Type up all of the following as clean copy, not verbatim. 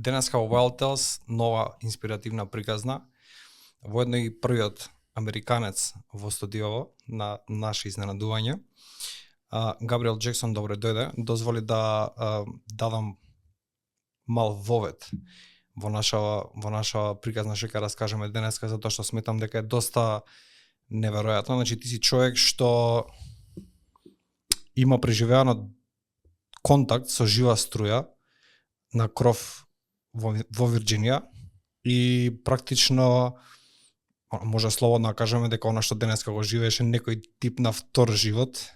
Денеска во Wild Tales нова инспиративна приказна. Воедно и првиот американец во студиово на наше изненадување. Габриел Джексон, добре дојде. Дозволи да дадам мал вовет во наша приказна што ќе раскажеме денеска, затоа што сметам дека е доста неверојатно. Значи ти си човек што има преживеано контакт со жива струја на кров во Вирџинија и практично може слободно да кажеме дека она што денеска го живееше некој тип на втор живот.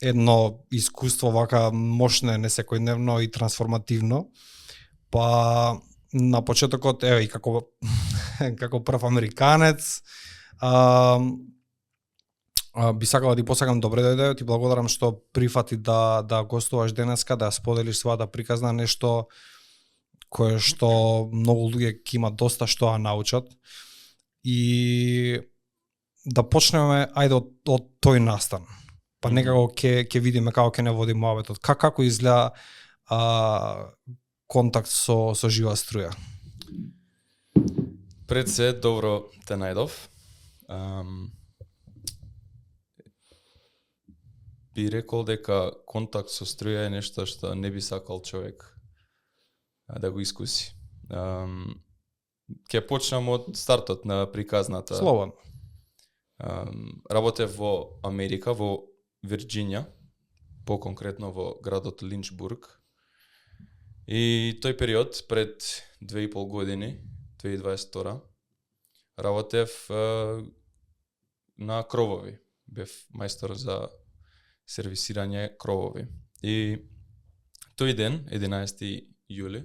Едно искуство вака мощно, несекојдневно и трансформативно. Па на почетокот, и како прв американец, би сакал да ти посакам добре дојде, ти благодарам што прифати да гостуваш денеска, да споделиш својата приказна, нешто кое што многу луѓе ќе имат доста што да научат. И да почнеме од тој настан. Па некако ќе видиме како ќе не води муабетот. Како изгледа контакт со жива струја? Пред се добро те најдов. Би рекол дека контакт со струја е нешто што не би сакал човек да го искуси. Ќе почнам од стартот на приказната. Слободно. Работев во Америка, во Вирџинија, по-конкретно во градот Линчбург. И тој период, пред 2,5 години, 2022, работев на кровови. Бев мајстор за сервисирање кровови. И тој ден, 11 јули,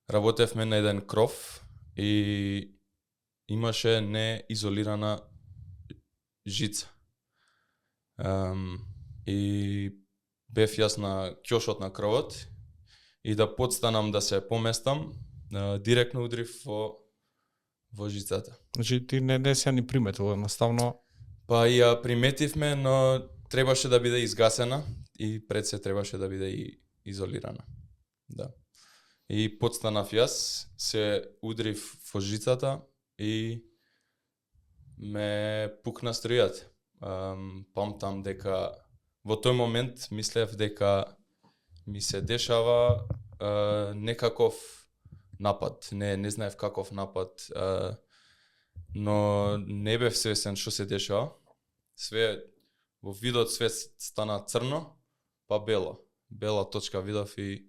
работевме на еден кров и имаше неизолирана жица. И бев јас на ќошот на кровот и да подстанам да се поместам, директно удрив во жицата. Значи ти не си ни приметил едноставно? Па ја приметивме, но требаше да биде изгасена и пред се требаше да биде и изолирана. Да. И подстанав јас, се удрив во жицата и ме пукна струјата. Памтам дека во тој момент мислев дека ми се дешава некаков напад. Не знаев каков напад, но не бев свесен што се дешава. Све во видот све стана црно, па бело. Бела точка видов и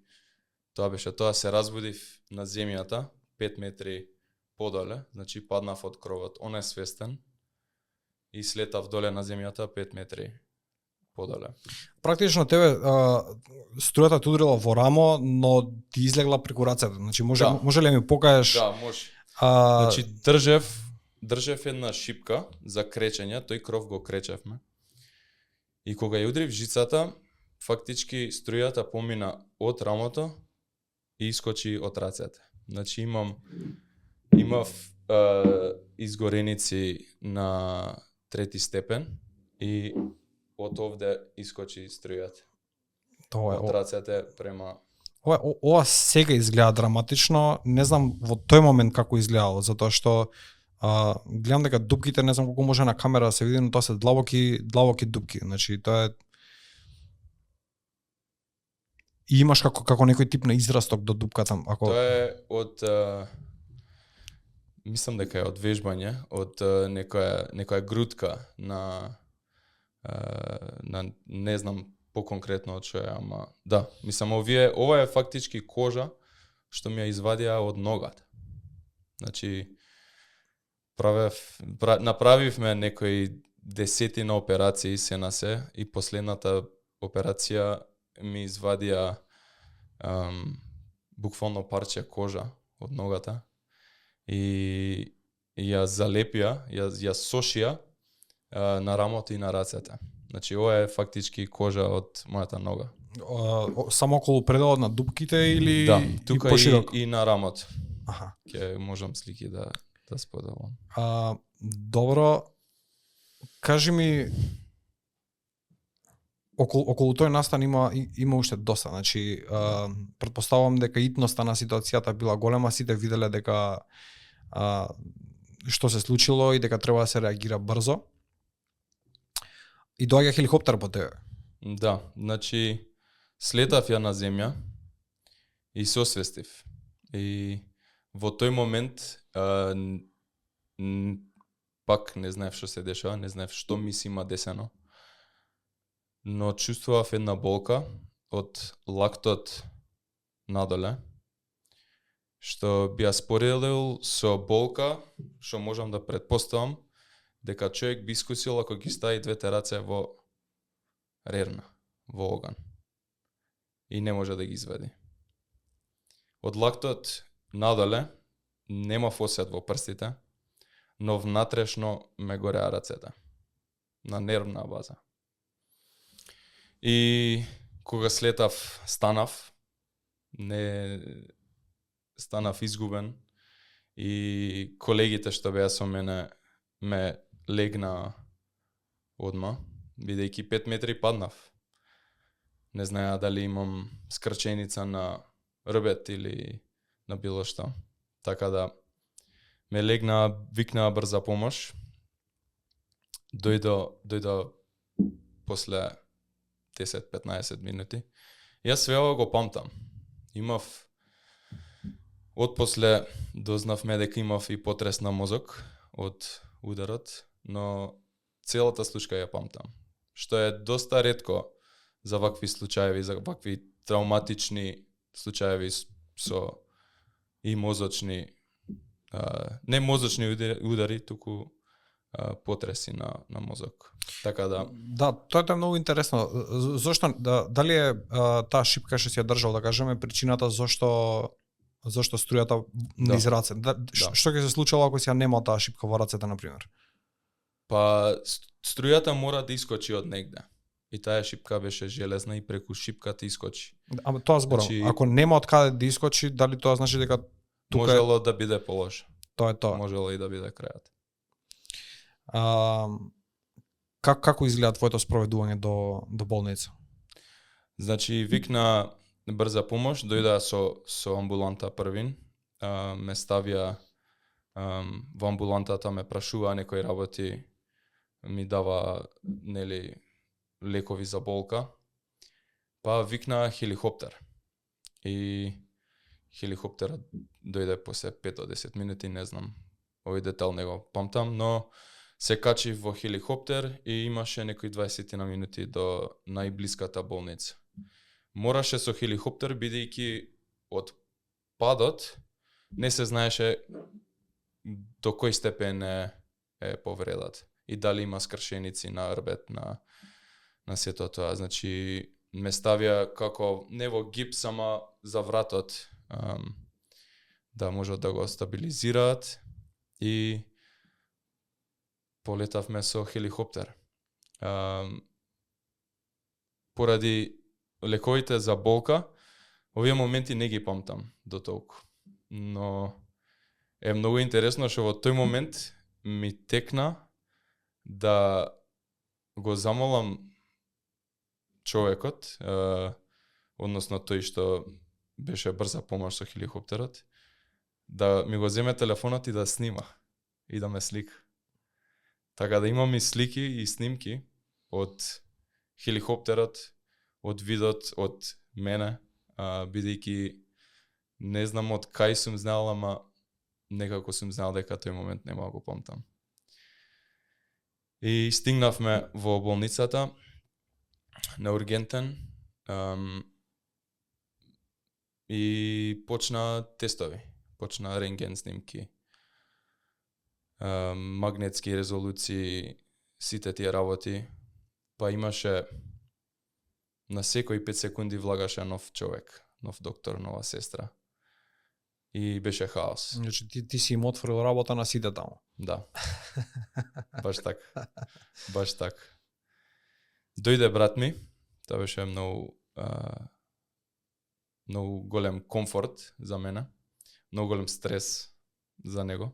тоа беше тоа. Се разбудив на земјата 5 метри подоле, значи паднав од кровот, он е свестен и слетав доле на земјата 5 метри подоле. Практично тебе струјата те удрила во рамо, но ти излегла преку рацете. Значи може ли ми покажеш? Да, може. Значи држев една шипка за кречење, тој кров го кречевме. И кога ја удрив жицата, фактички струјата помина од рамото и искочи од рацете. Значи имав изгореници на 3 степен и од овде искочи струјата. Од рацете према... Ова сега изгледа драматично, не знам во тој момент како изгледало, затоа што гледам дека дупките, не знам колку може на камера да се види, но тоа се длабоки дупки. Значи тоа е... И имаш како некој тип на израсток до дупката, ако... Тоа е од... мислам дека е од вежбање, од некоја грудка на не знам по-конкретно од што е, ама да, мислам ова е фактички кожа што ми ја извадија од ногата. Значи направивме некои десетина операции се на се и последната операција ми извадија буквално парче кожа од ногата и ја залепија, ја сошија на рамото и на рацете. Значи ова е фактички кожа од мојата нога. Само околу пределот на дупките или да, тука и на рамото. Аха. Ќе можам слики да споделам. Добро, кажи ми околу тој настан има уште доста. Значи, претпоставувам дека итноста на ситуацијата била голема, сите виделе дека што се случило и дека треба да се реагира брзо. И доаѓа хеликоптер по тебе. Да, значи слетав ја на земја и се освестив. И во тој момент пак не знаев што се дешава, не знаев што ми се има десено. Но чувствував една болка од лактот надоле, што би ја споредил со болка, што можам да претпоставам дека човек би искусил ако ги стави двете раце во рерна, во оган. И не може да ги извади. Од лактот надоле немав осет во прстите, но внатрешно ме гореа рацете. На нервна база. И кога слетав, станав изгубен и колегите што беа со мене ме легна одма, бидејќи 5 метри паднав. Не знаеа дали имам скрченица на рбет или на било што. Така да ме легна, викнаа брза помош. Дојдо после 10-15 минути. Јас све ова го памтам. Отпосле дознавме дека имав и потрес на мозок од ударот, но целата случка ја памтам. Што е доста ретко за вакви случаеви, за вакви травматични случаеви со и мозочни, не мозочни удари, туку потреси на мозок. Така да. Да, тоа е многу интересно. Зошто дали е таа шипка што си ја држал, да кажеме, причината зошто струјата низ раце? Што ќе се случило ако си ја немал таа шипка во рацете на пример? Па струјата мора да искочи од негде. И таа шипка беше железна и преку шипката искочи. Ама тоа зборам, значи, ако нема од каде да искочи, дали тоа значи дека тука можело да биде полош. Тоа е тоа. Можело и да биде крајот. Како изгледа твоето спроведување до болница? Значи викна брза помош, дојдаа со амбуланта првин, ме ставија во амбулантата, ме прашуваа некои работи, ми дава лекови за болка. Па викна хеликоптер. И хеликоптерот дојде после 5 до 10 минути, не знам, овој детал не го памтам, но се качи во хеликоптер и имаше некои 20 на минути до најблиската болница. Мораше со хеликоптер, бидејќи од падот не се знаеше до кој степен е повредат и дали има скршеници на рбет, на сето тоа. Значи, ме ставија како не во гипс, ама за вратот, да можат да го стабилизираат и полетавме со хеликоптер. Поради лековите за болка, овие моменти не ги памтам до толку. Но е многу интересно што во тој момент ми текна да го замолам човекот, односно тој што беше брза помош со хеликоптерот, да ми го земе телефонот и да снима и да ме слика. Така да имам и слики и снимки од хеликоптерот, од видот, од мене, бидејќи не знам од кај сум знал, ама некако сум знал дека тој момент нема го памтам. И стигнавме во болницата на ургентен и почна тестови, почна рентген снимки, магнетски резолуции, сите тие работи, па имаше на секои 5 секунди влагаше нов човек, нов доктор, нова сестра. И беше хаос. Значи ти си им отворил работа на сите таму. Да. Баш така. Баш така. Дојде брат ми, тоа беше многу голем комфорт за мене, многу голем стрес за него.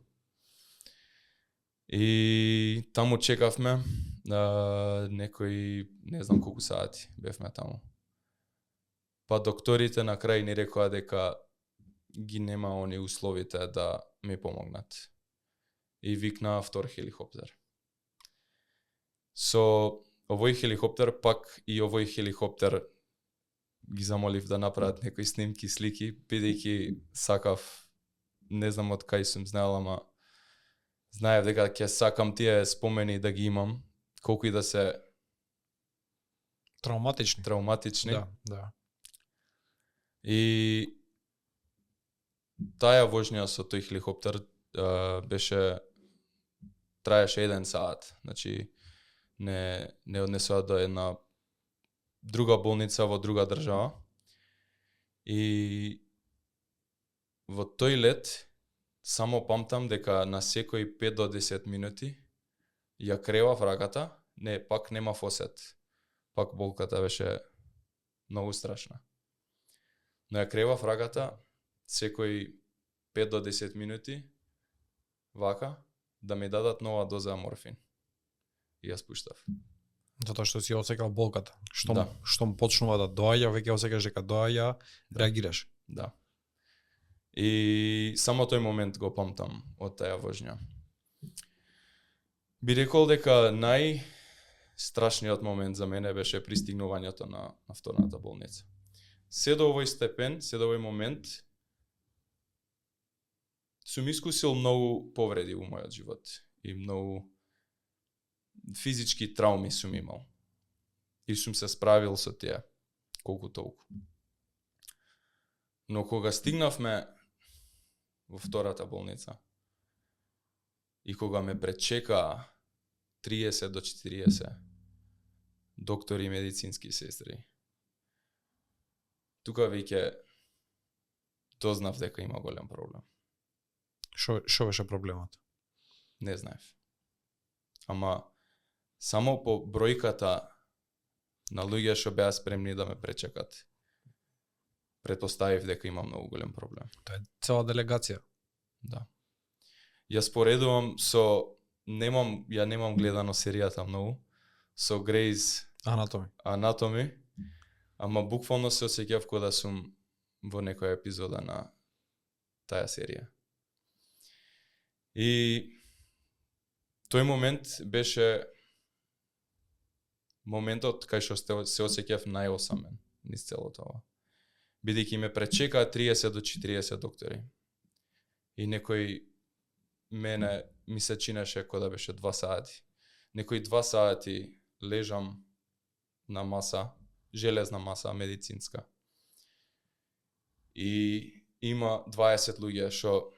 И таму чекавме некои, не знам колку сати бевме таму. Па докторите на крај ни рекоа дека ги нема они условите да ми помогнат. И викнаа втор хеликоптер. Со овој хеликоптер пак и овој хеликоптер ги замолив да направат некои снимки, слики, бидејќи сакав, не знам од кај сум знаел, ама знаев дека ќе сакам тие спомени да ги имам, колку и да се Травматични. Да. И таа воžnја со тој хеликоптер беше траеше 1 сат. Значи не однесоа до една друга болница во друга држава. И во тој лет само памтам дека на секои 5 до 10 минути ја кревав раката, пак немав осет. Пак болката беше многу страшна. Но ја кревав раката секои 5 до 10 минути вака да ми дадат нова доза морфин. И ја спуштав. Затоа што си осекал болката. Да. Штом почнува да доаѓа, веќе осекаш дека доаѓа, реагираш. Да. И само тој момент го памтам од таа воžnја. Би рекол дека најстрашниот момент за мене беше пристигнувањето на втората болница. Се до овој степен, се до овој момент, сум искусил многу повреди во мојот живот и многу физички трауми сум имал. И сум се справил со тие, колку толку. Но кога стигнавме во втората болница и кога ме пречекаа 30 до 40 доктори и медицински сестри, тука веќе дознав дека има голем проблем. Шо беше проблемот? Не знаев. Ама само по бројката на луѓе што беа спремни да ме пречекат, претпоставив дека има многу голем проблем. Тоа е цела делегација. Да. Ја споредувам со немам гледано серијата многу, со Grey's Anatomy, ама буквално се осеќав кога да сум во некоја епизода на таа серија. И тој момент беше моментот кај што се осеќав најосамен низ целото ова. Бидејќи ме пречекаа 30 до 40 доктори. И некој мене ми се чинеше кога да беше 2 сати. Некои 2 сати лежам на маса, железна маса медицинска. И има 20 луѓе што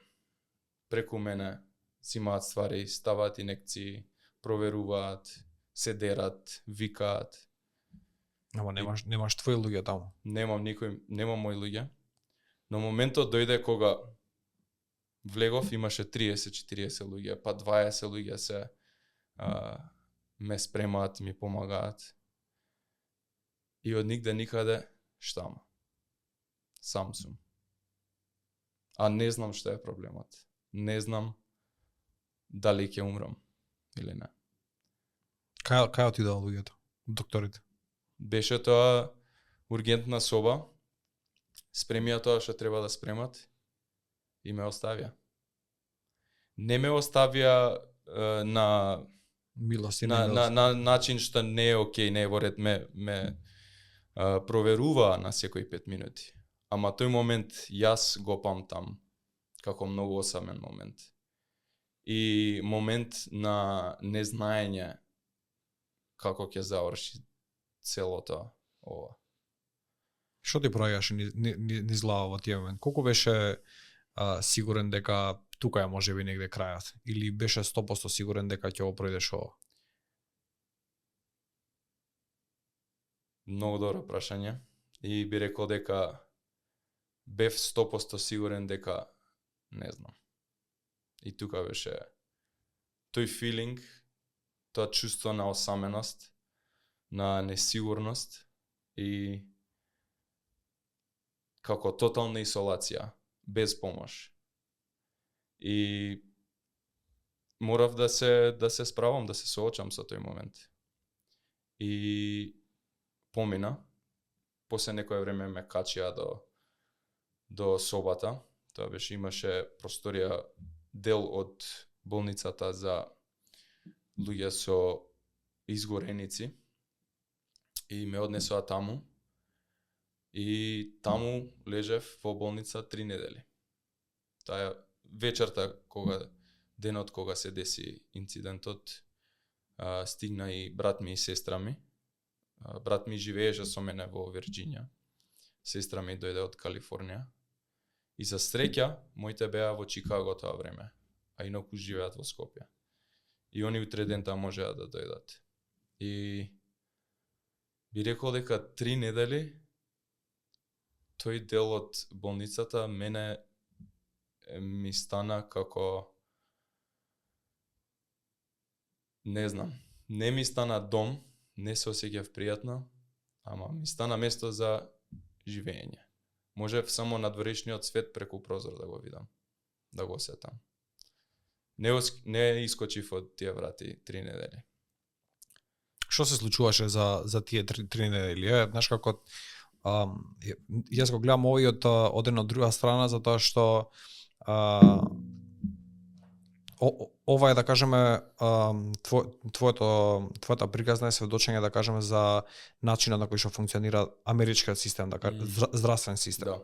преку мене си имаат ствари, ставаат инекции, проверуваат, се дерат, викаат. Ама немаш твои луѓе таму. Немам мои луѓе. Но моментот дојде кога влегов, имаше 30-40 луѓе, па 20 луѓе се ме спремаат, ми помагаат. И од нигде никаде штама. Сам сум. А не знам што е проблемот. Не знам дали ќе умрам или не. Кај отидоа луѓето? Докторите? Беше тоа ургентна соба, спремија тоа што треба да спремат и ме оставија. Не ме оставија на милост и на начин што не е окей, не е во ред, ме проверуваа на секои 5 минути. Ама тој момент јас го памтам како многу осамен момент. И момент на незнаење како ќе заврши целото ова. Што ти проаѓаше низ глава во тие момент? Колку беше сигурен дека тука е можеби негде крајот? Или беше 100% сигурен дека ќе го пројдеш ова? Многу добро прашање. И би рекол дека бев 100% сигурен дека не знам. И тука беше тој филинг, тоа чувство на осаменост, на несигурност и како тотална изолација, без помош. И морав да се справам, да се соочам со тој момент. и помина. После некое време ме качија до собата. Тоа беше, имаше просторија, дел од болницата за луѓе со изгореници и ме однесоа таму. И таму лежев во болница 3 недели. Таа вечерта, денот кога се деси инцидентот, стигна и брат ми и сестра ми. Брат ми живееше со мене во Вирџинија. Сестра ми дојде од Калифорнија. И за среќа, моите беа во Чикаго тоа време, а инаку живеат во Скопје. И они утре дента можеа да дојдат. И би рекол дека 3 недели тој дел од болницата мене ми стана како, не знам, не ми стана дом, не се осеќав пријатно, ама ми стана место за живење. Можев само надворешниот свет преку прозор да го видам, да го осетам. Не искочив од тие врати 3 недели. Што се случуваше за тие 3 недели? Знаеш како јас го гледам овој од една друга страна, затоа што ова е, да кажеме, твојата приказна е сведочење, да кажеме, за начинот на кој што функционира америчкиот систем, да кажеме, здравствен систем.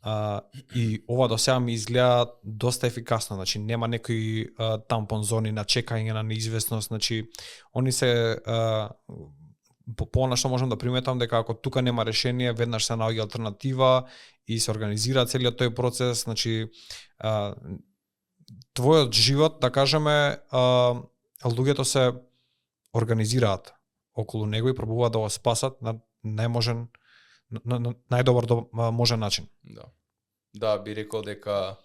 Да. И ова до сега ми изгледа доста ефикасно, значи нема некои тампон зони на чекање, на неизвестност, значи они се по што можам да приметам дека ако тука нема решение, веднаш се наоѓа алтернатива и се организира целиот тој процес, значи твојот живот, да кажеме, луѓето се организираат околу него и пробуваат да го спасат на најдобар можен начин. Да. Да, би рекол дека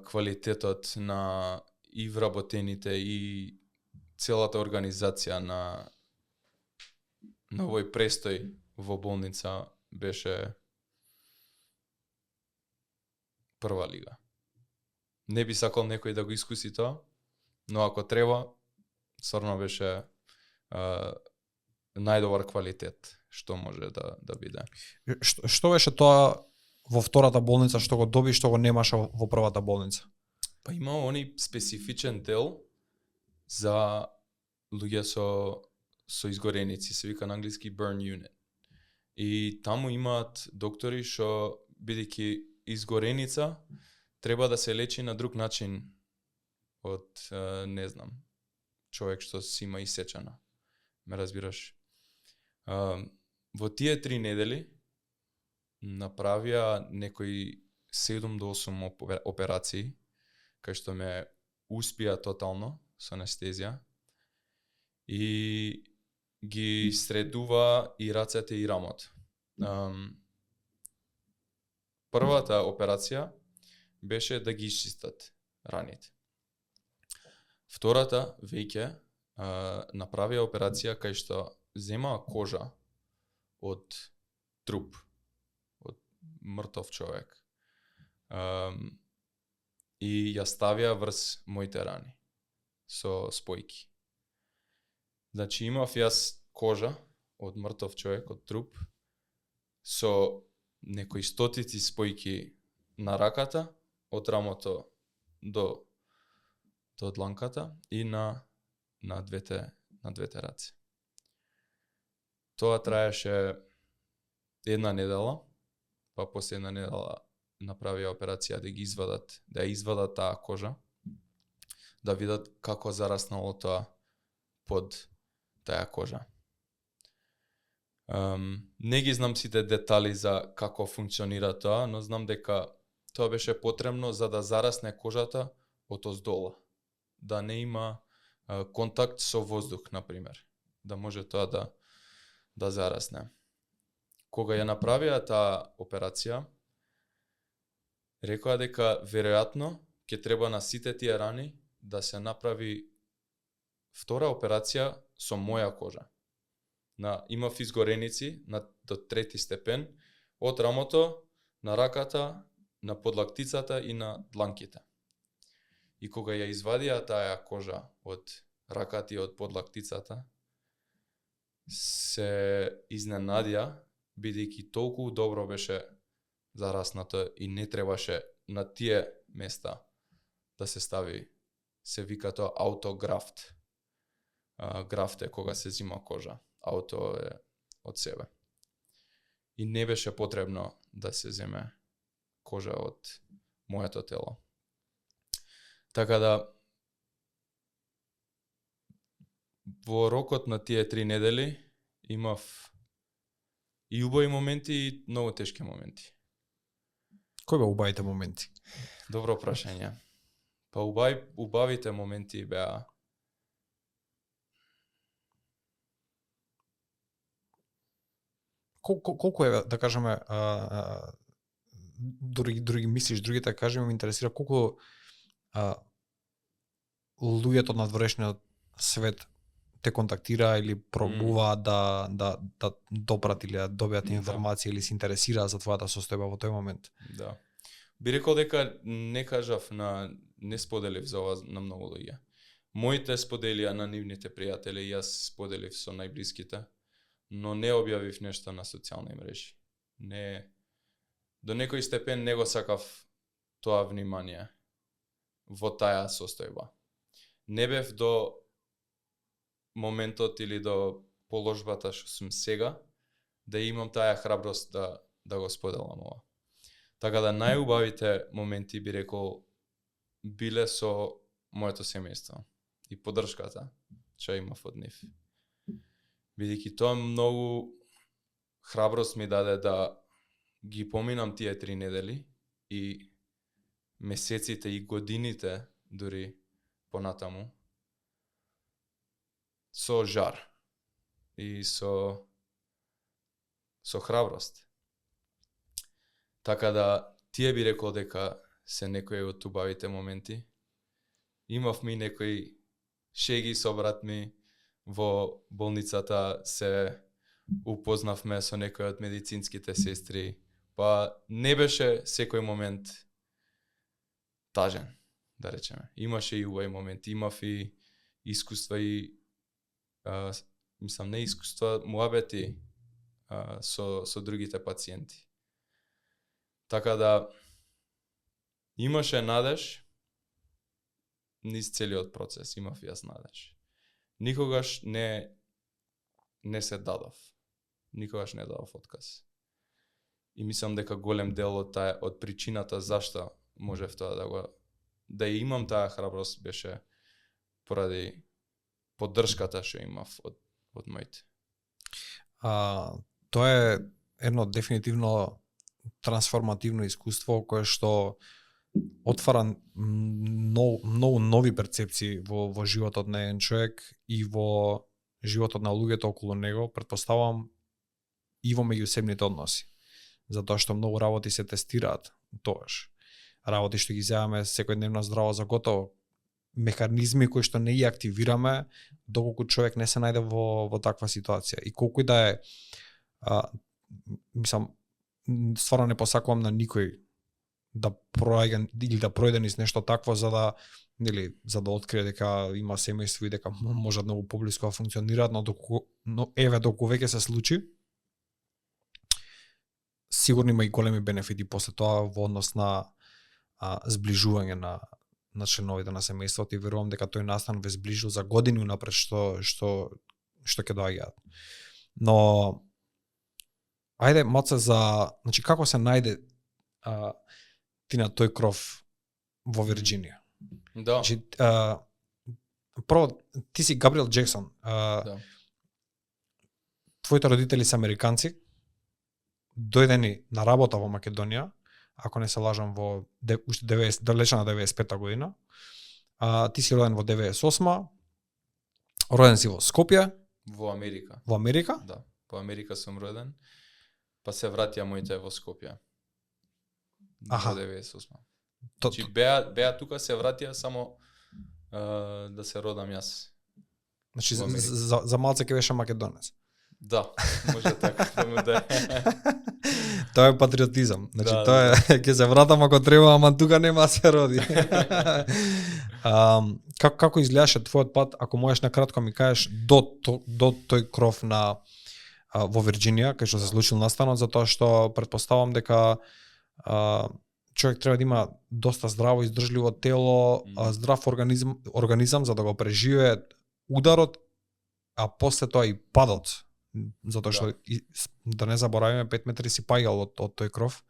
квалитетот на и вработените и целата организација на овој престој во болница беше прва лига. Не би сакал некој да го искуси тоа, но ако треба, стварно беше најдобар квалитет што може да биде. Што беше тоа во втората болница што го доби, што го немаше во првата болница? Па има они специфичен дел за луѓе со изгореници, се вика на англиски burn unit. И таму имаат доктори што, бидејќи изгореница, треба да се лечи на друг начин од, не знам, човек што си има исечена. Ме разбираш? Во тие 3 недели направија некои 7 до 8 операции, кај што ме успија тотално со анестезија и ги средува и рацете и рамото. Првата операција беше да ги исчистат раните. Втората веќе направија операција кај што земаа кожа од труп, од мртов човек, и ја ставија врз моите рани со спојки. Значи имав јас кожа од мртов човек, од труп, со некои стотици спојки на раката, од рамото до дланката и на двете раце. Тоа траеше 1 недела, па после 1 недела направија операција да извадат таа кожа, да видат како зараснало тоа под таа кожа. Не ги знам сите детали за како функционира тоа, но знам дека тоа беше потребно за да зарасне кожата од оздола, да не има контакт со воздух, например, да може тоа да зарасне. Кога ја направија таа операција, рекоа дека веројатно ќе треба на сите тие рани да се направи втора операција со моја кожа. Имав изгореници до 3 степен од рамото, на раката, на подлактицата и на дланките. И кога ја извадија таа кожа од раката и од подлактицата, се изненадија, бидејќи толку добро беше зараснато и не требаше на тие места да се стави, се вика тоа аутографт. Графт е кога се зима кожа, ауто е од себе. И не беше потребно да се земе кожа од моето тело. Така да, во рокот на тие 3 недели имав и убави моменти и многу тешки моменти. Кои беа убавите моменти? Добро прашање. Па убавите моменти беа колку е, да кажеме, други мислиш, другите, кажеме, ме интересира колку луѓето од надворешниот свет те контактира или пробуваат да допрат или да добијат информација или се интересира за твојата состојба во тој момент. Да. Би рекол дека не кажав не споделив за ова на многу луѓе. Моите споделија на нивните пријатели, јас споделив со најблиските, но не објавив нешто на социјални мрежи. Не, до некој степен не го сакав тоа внимание во таа состојба. Не бев до моментот или до положбата што сум сега, да имам таа храброст да го споделам ова. Така да најубавите моменти би рекол биле со моето семејство и поддршката што имав од нив. Бидејќи тоа многу храброст ми даде да ги поминам тие 3 недели и месеците и годините дури понатаму со жар и со храброст. Така да тие би рекол дека се некои од убавите моменти. Имавме некои шеги со брат ми во болницата, се упознавме со некои од медицинските сестри, па не беше секој момент тажен, да речеме. Имаше и убави моменти, имав и искуства и мислам не искуства, муабети со другите пациенти. Така да имаше надеж низ целиот процес, имав јас надеж. Никогаш не се дадов. Никогаш не дадов отказ. И мислам дека голем дел од причината зашто можев тоа да имам таа храброст беше поради поддршката што имав од моите. Тоа е едно дефинитивно трансформативно искуство кое што отвара многу нови перцепции во животот на еден човек и во животот на луѓето околу него, претпоставувам и во меѓусебните односи. Затоа што многу работи се тестираат тогаш. Работи што ги земаме секојдневно здраво за готово. Механизми кои што не ги активираме доколку човек не се најде во таква ситуација. И колку и да е, мислам, стварно не посакувам на никој да пројде низ нешто такво за да открие дека има семејство и дека можат многу поблиско да функционираат, но доколку веќе се случи, сигурно има и големи бенефити после тоа во однос на зближување на членовите на семејството и верувам дека тој настан ве зближил за години унапред што ќе доаѓаат. Но ајде малце значи како се најде ти на тој кров во Вирџинија? Да. Значи, прво, ти си Габриел Джексон. Да. Твоите родители се американци, дојдени на работа во Македонија, ако не се лажам, уште далечна на 95-та година. Ти си роден во 98-ма, роден си во Скопје. Во Америка. Во Америка? Да, во Америка сум роден, па се вратија моите во Скопје. Во 98-ма. Значи беа тука, се вратија само да се родам јас. Значи за малце ќе беше македонец. Да, може така да му да. Тоа е патриотизам. Значи тоа е ќе се вратам ако треба, ама тука нема да се роди. Како изгледаше твојот пат, ако можеш накратко ми кажеш, до тој кров на во Вирџинија, кај што се случил настанот, затоа што претпоставам дека човек треба да има доста здраво издржливо тело, здрав организам за да го преживее ударот, а после тоа и падот. Затоа што да не заборавиме 5 метри си паѓал од тој кров.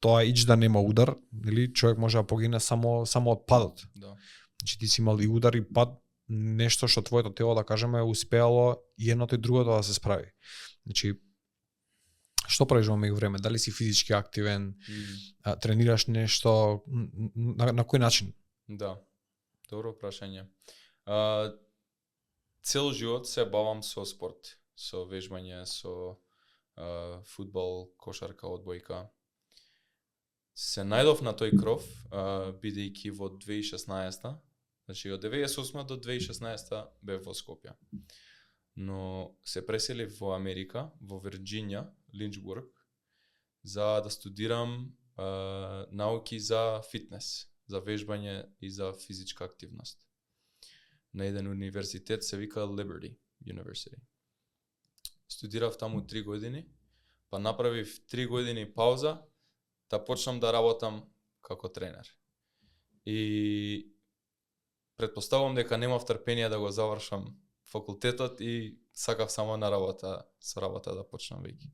Тоа ич да нема удар, или човек може да погине само од падот. Да. Значи ти си имал и удар и пад, нешто што твоето тело, да кажеме, успеало и едното и другото да се справи. Значи, што правиш во меѓувреме? Дали си физички активен, тренираш нешто, на кој начин? Да, добро прашање. Цел живот се бавам со спорт, со вежбање, со фудбал, кошарка, одбојка. Се најдов на тој кров, бидејќи во 2016, значи од 98 до 2016 бев во Скопје. Но се преселив во Америка, во Вирџинија, Линчбург, за да студирам науки за фитнес, за вежбање и за физичка активност. На еден универзитет се вика Liberty University. Студирав таму 3 години, па направив 3 години пауза да почнам да работам како тренер. И претпоставувам дека немав трпение да го завршам факултетот и сакав само на работа да почнам веќе.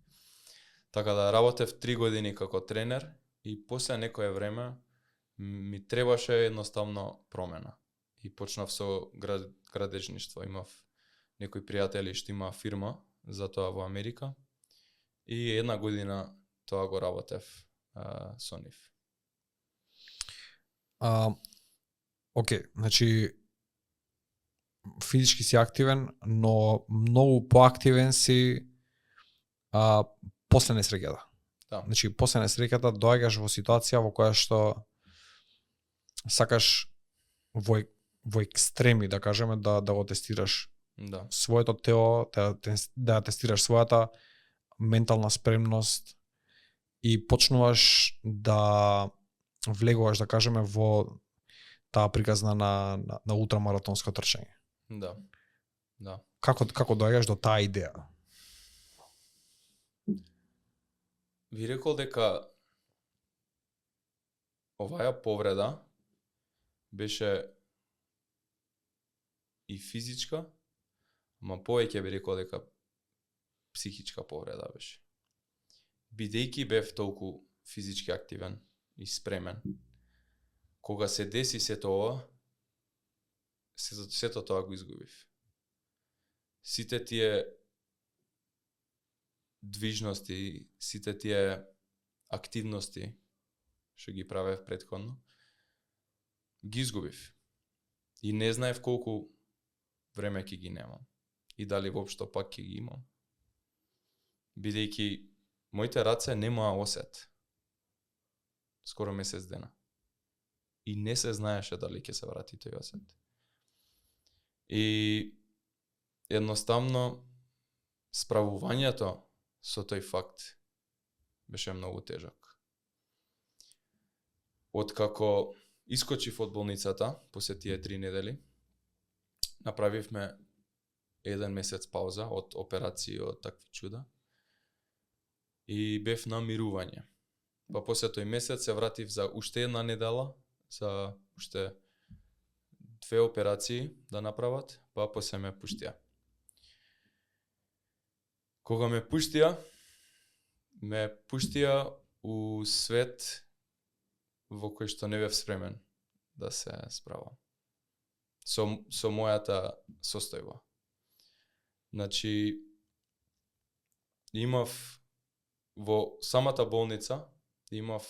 Така да работев 3 години како тренер и после некое време ми требаше едноставно промена. И почнав со градежништво. Имав некои пријатели што има фирма за тоа во Америка и 1 година тоа го работев со нив. Океј, значи физички си активен, но многу поактивен си после несреќата. Да. Значи после несреќата доаѓаш во ситуација во која што сакаш во екстреми, да кажеме, да го тестираш своето тело, да тестираш својата ментална спремност и почнуваш да влегуваш, да кажеме, во таа приказна на ултрамаратонско трчање. Да. Како доаѓаш до таа идеја? Ви рекол дека оваа повреда беше и физичка, ама повеќе би рекол дека психичка повреда беше. Бидејќи бев толку физички активен и спремен, кога се деси сето ова, сето тоа го изгубив. Сите тие движности, сите тие активности што ги правев претходно, ги изгубив. И не знаев колку време ќе ги немам. И дали воопшто пак ќе ги имам. Бидејќи моите раце немаа осет. Скоро месец дена. И не се знаеше дали ќе се врати тој осет. И едноставно справувањето со тој факт беше многу тежок. Откако искочив од болницата, после тие 3 недели, направивме 1 месец пауза од операции, од такви чуда. И бев на мирување. Па после тој месец се вратив за уште 1 недела, за уште 2 операции да направат, па после ме пуштија. Кога ме пуштија у свет во кој што не бев спремен да се справам. Со мојата состојба. Значи, имав во самата болница, имав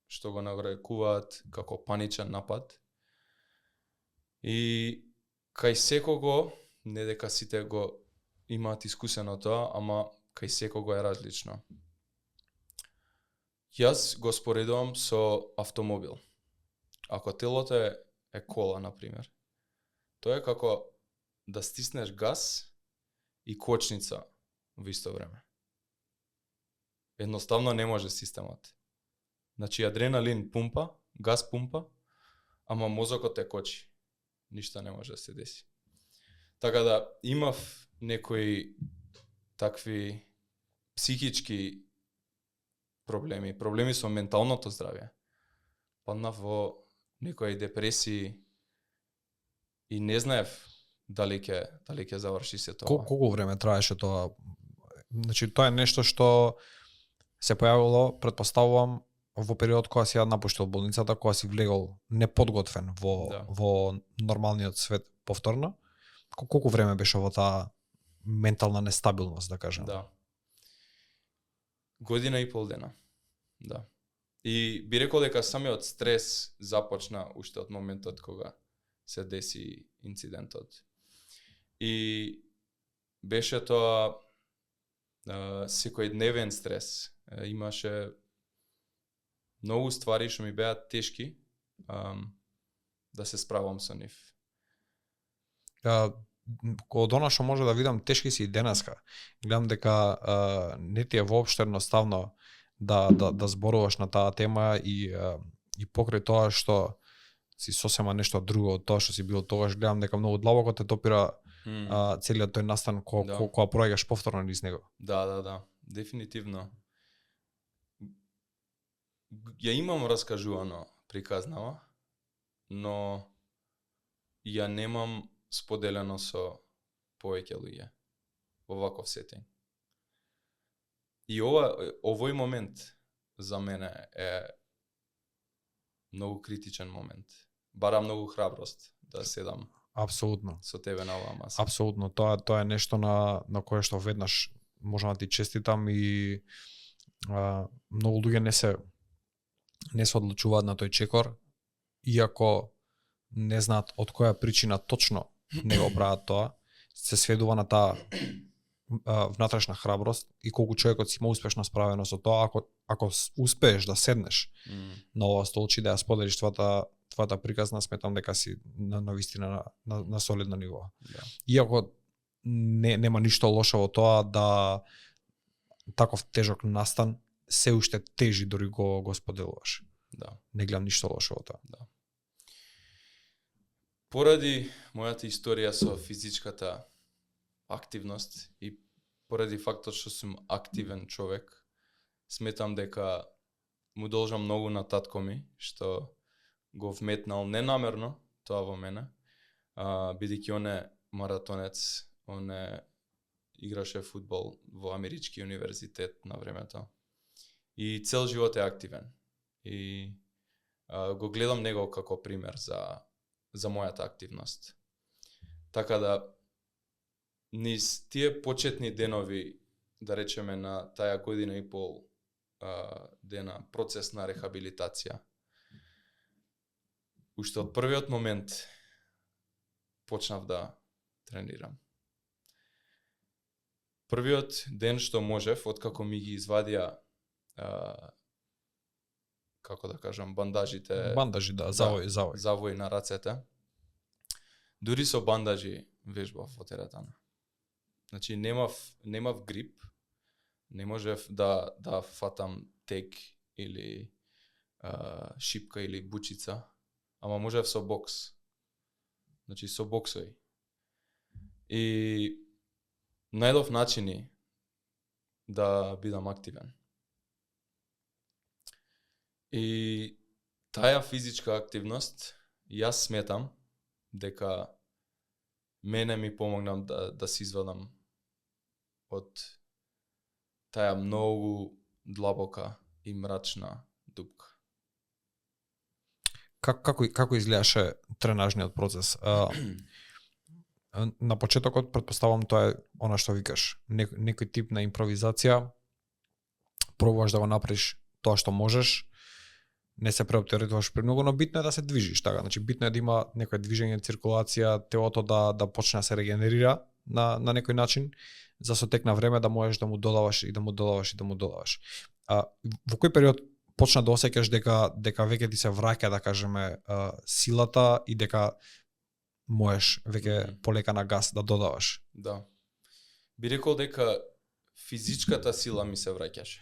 што го нарекуваат како паничен напад. И кај секого, не дека сите го имаат искусено тоа, ама кај секого е различно. Јас го споредувам со автомобил. Ако телото е кола, например, тоа е како да стиснеш газ и кочница во исто време. Едноставно не може системот. Значи, адреналин пумпа, газ пумпа, ама мозокот те кочи. Ништо не може да се деси. Така да имав некои такви психички проблеми со менталното здравје. Паднав во некои депресии и не знаев дали ќе заврши се тоа. Колку време траеше тоа? Значи тоа е нешто што се појавило, претпоставувам, во период кога си ја напуштил болницата, кога си влегол неподготвен во нормалниот свет повторно. Колку време беше во таа ментална нестабилност, да кажем? Да. Година и пол дена. Да. И би рекол дека самиот стрес започна уште од моментот кога се деси инцидентот. И беше тоа секојдневен стрес. Имаше многу ствари што ми беа тешки да се справам со нив. Од она што може да видам, тешки си и денеска. Гледам дека не ти е воопшто едноставно да зборуваш на таа тема и покрај тоа што си сосема нешто друго од тоа што си бил тогаш, гледам дека многу длабоко те топира целиот тој настан кога проаѓаш повторно низ него. Да, дефинитивно. Ја имам раскажувано приказнава, но ја немам споделено со повеќе луѓе во ваков сетинг. И овој момент за мене е многу критичен момент. Бара многу храброст да седам Апсолутно со тебе на оваа маса. Апсолутно, тоа е нешто на кое што веднаш можам да ти честитам и многу луѓе не се одлучуваат на тој чекор, иако не знаат од која причина точно не го прават тоа, се сведува на таа внатрешна храброст и колку човекот си има успешно справено со тоа, ако успееш да седнеш на ова столче да ја споделиш твојата приказна, сметам дека си на вистина на солидно ниво. Да. Иако нема ништо лошо во тоа да таков тежок настан се уште тежи дори го споделуваш. Да. Не гледам ништо лошо во тоа. Да. Поради мојата историја со физичката активност и поради фактот што сум активен човек, сметам дека му должам многу на татко ми, што го вметнал ненамерно тоа во мене, бидејќи он е маратонец, он играше фудбал во Амерички универзитет на времето и цел живот е активен. И го гледам него како пример за мојата активност. Така да низ тие почетни денови, да речеме на таа година и пол дена процес на рехабилитација, уште од првиот момент почнав да тренирам. Првиот ден што можев, откако ми ги извадија како да кажам, бандажите... Бандажи, да, завој. Завој на рацете. Дури со бандажи вежбав во теретана. Значи, немав грип, не можев да фатам тек или шипка или бучица, ама можев со бокс. Значи, со боксови. И најдов начини да бидам активен. И таа физичка активност, јас сметам дека мене ми помогнам да се извадам од таа многу длабока и мрачна дупка. Како изгледаше тренажниот процес? На почетокот претпоставам тоа е она што викаш, некој тип на импровизација, пробуваш да го направиш тоа што можеш, не се преоптеретуваш премногу, но битно е да се движиш, така, значи битно е да има некоја движење, циркулација, телото да почне да се регенерира на некој начин, за со тек на време да можеш да му додаваш и да му додаваш. Во кој период почна да осеќаш дека веќе ти се враќа, да кажеме, силата и дека можеш веќе полека на газ да додаваш? Да. Би рекол дека физичката сила ми се враќаше.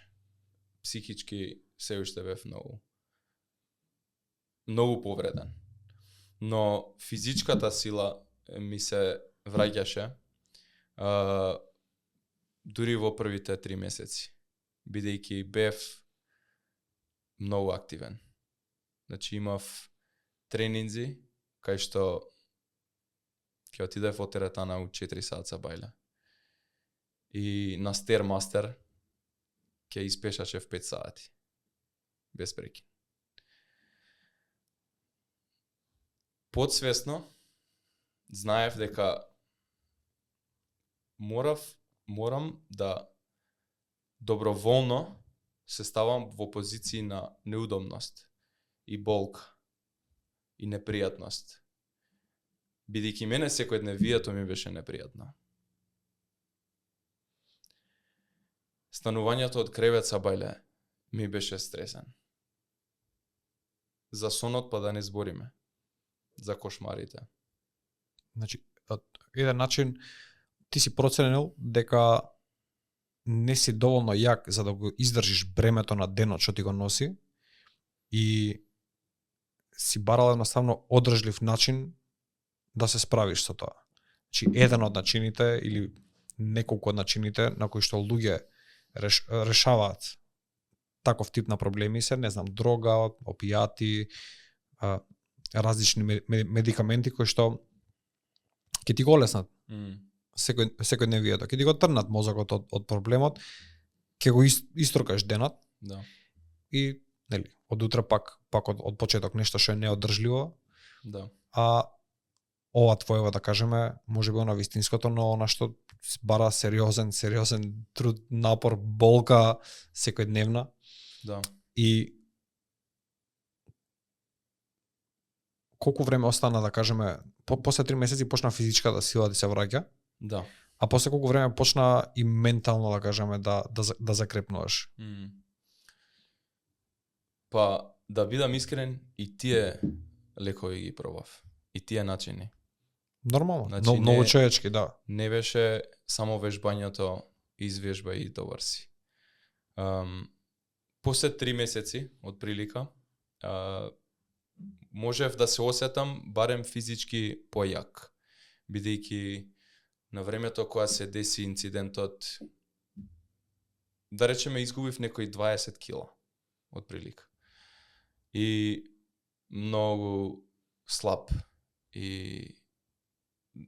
Психички се уште бев многу повреден. Но физичката сила ми се враќаше дури во првите 3 месеци, бидејќи бев многу активен. Значи имав тренинзи кај што ќе отидев во теретана у 4 саца бајле. И на Stairmaster ќе испешаше в 5 сати. Без прекин. Подсвесно знаев дека морам да доброволно се ставам во позиции на неудобност и болка и непријатност. Бидејќи мене секојдневието ми беше непријатно. Станувањето од кревет са бајле ми беше стресен. За сонот па да не збориме. За кошмарите. Значи, еден начин ти си проценил дека не си доволно јак за да го издржиш бремето на денот што ти го носи и си барал едноставно одржлив начин да се справиш со тоа. Значи, еден од начините или неколку од начините на кои што луѓе решаваат таков тип на проблеми се, не знам, дрога, опијати, различни медикаменти кои што ќе ти го олеснат секојдневието, ќе ти го трнат мозокот од проблемот, ќе го иструкаш денот. Да. И нели, од утре пак од почеток нешто што е неодржливо. Да. А ова твоево, да кажеме, може би она вистинското, но она што бара сериозен труд, напор, болка секојдневна. Да. И колку време остана, да кажеме, после 3 месеци почна физичката сила да се враќа? Да. А после колку време почна и ментално, да кажеме, да закрепнуваш? Па, да бидам искрен, и тие лекови ги пробав. И тие начини. Нормално, Значи, многу човечки, да. Не беше само вежбањето, извежба и добар си. После 3 месеци, од прилика, можев да се осетам барем физички појак, бидејќи на времето кога се деси инцидентот, да речеме, изгубив некои 20 кила, од прилика. И многу слаб и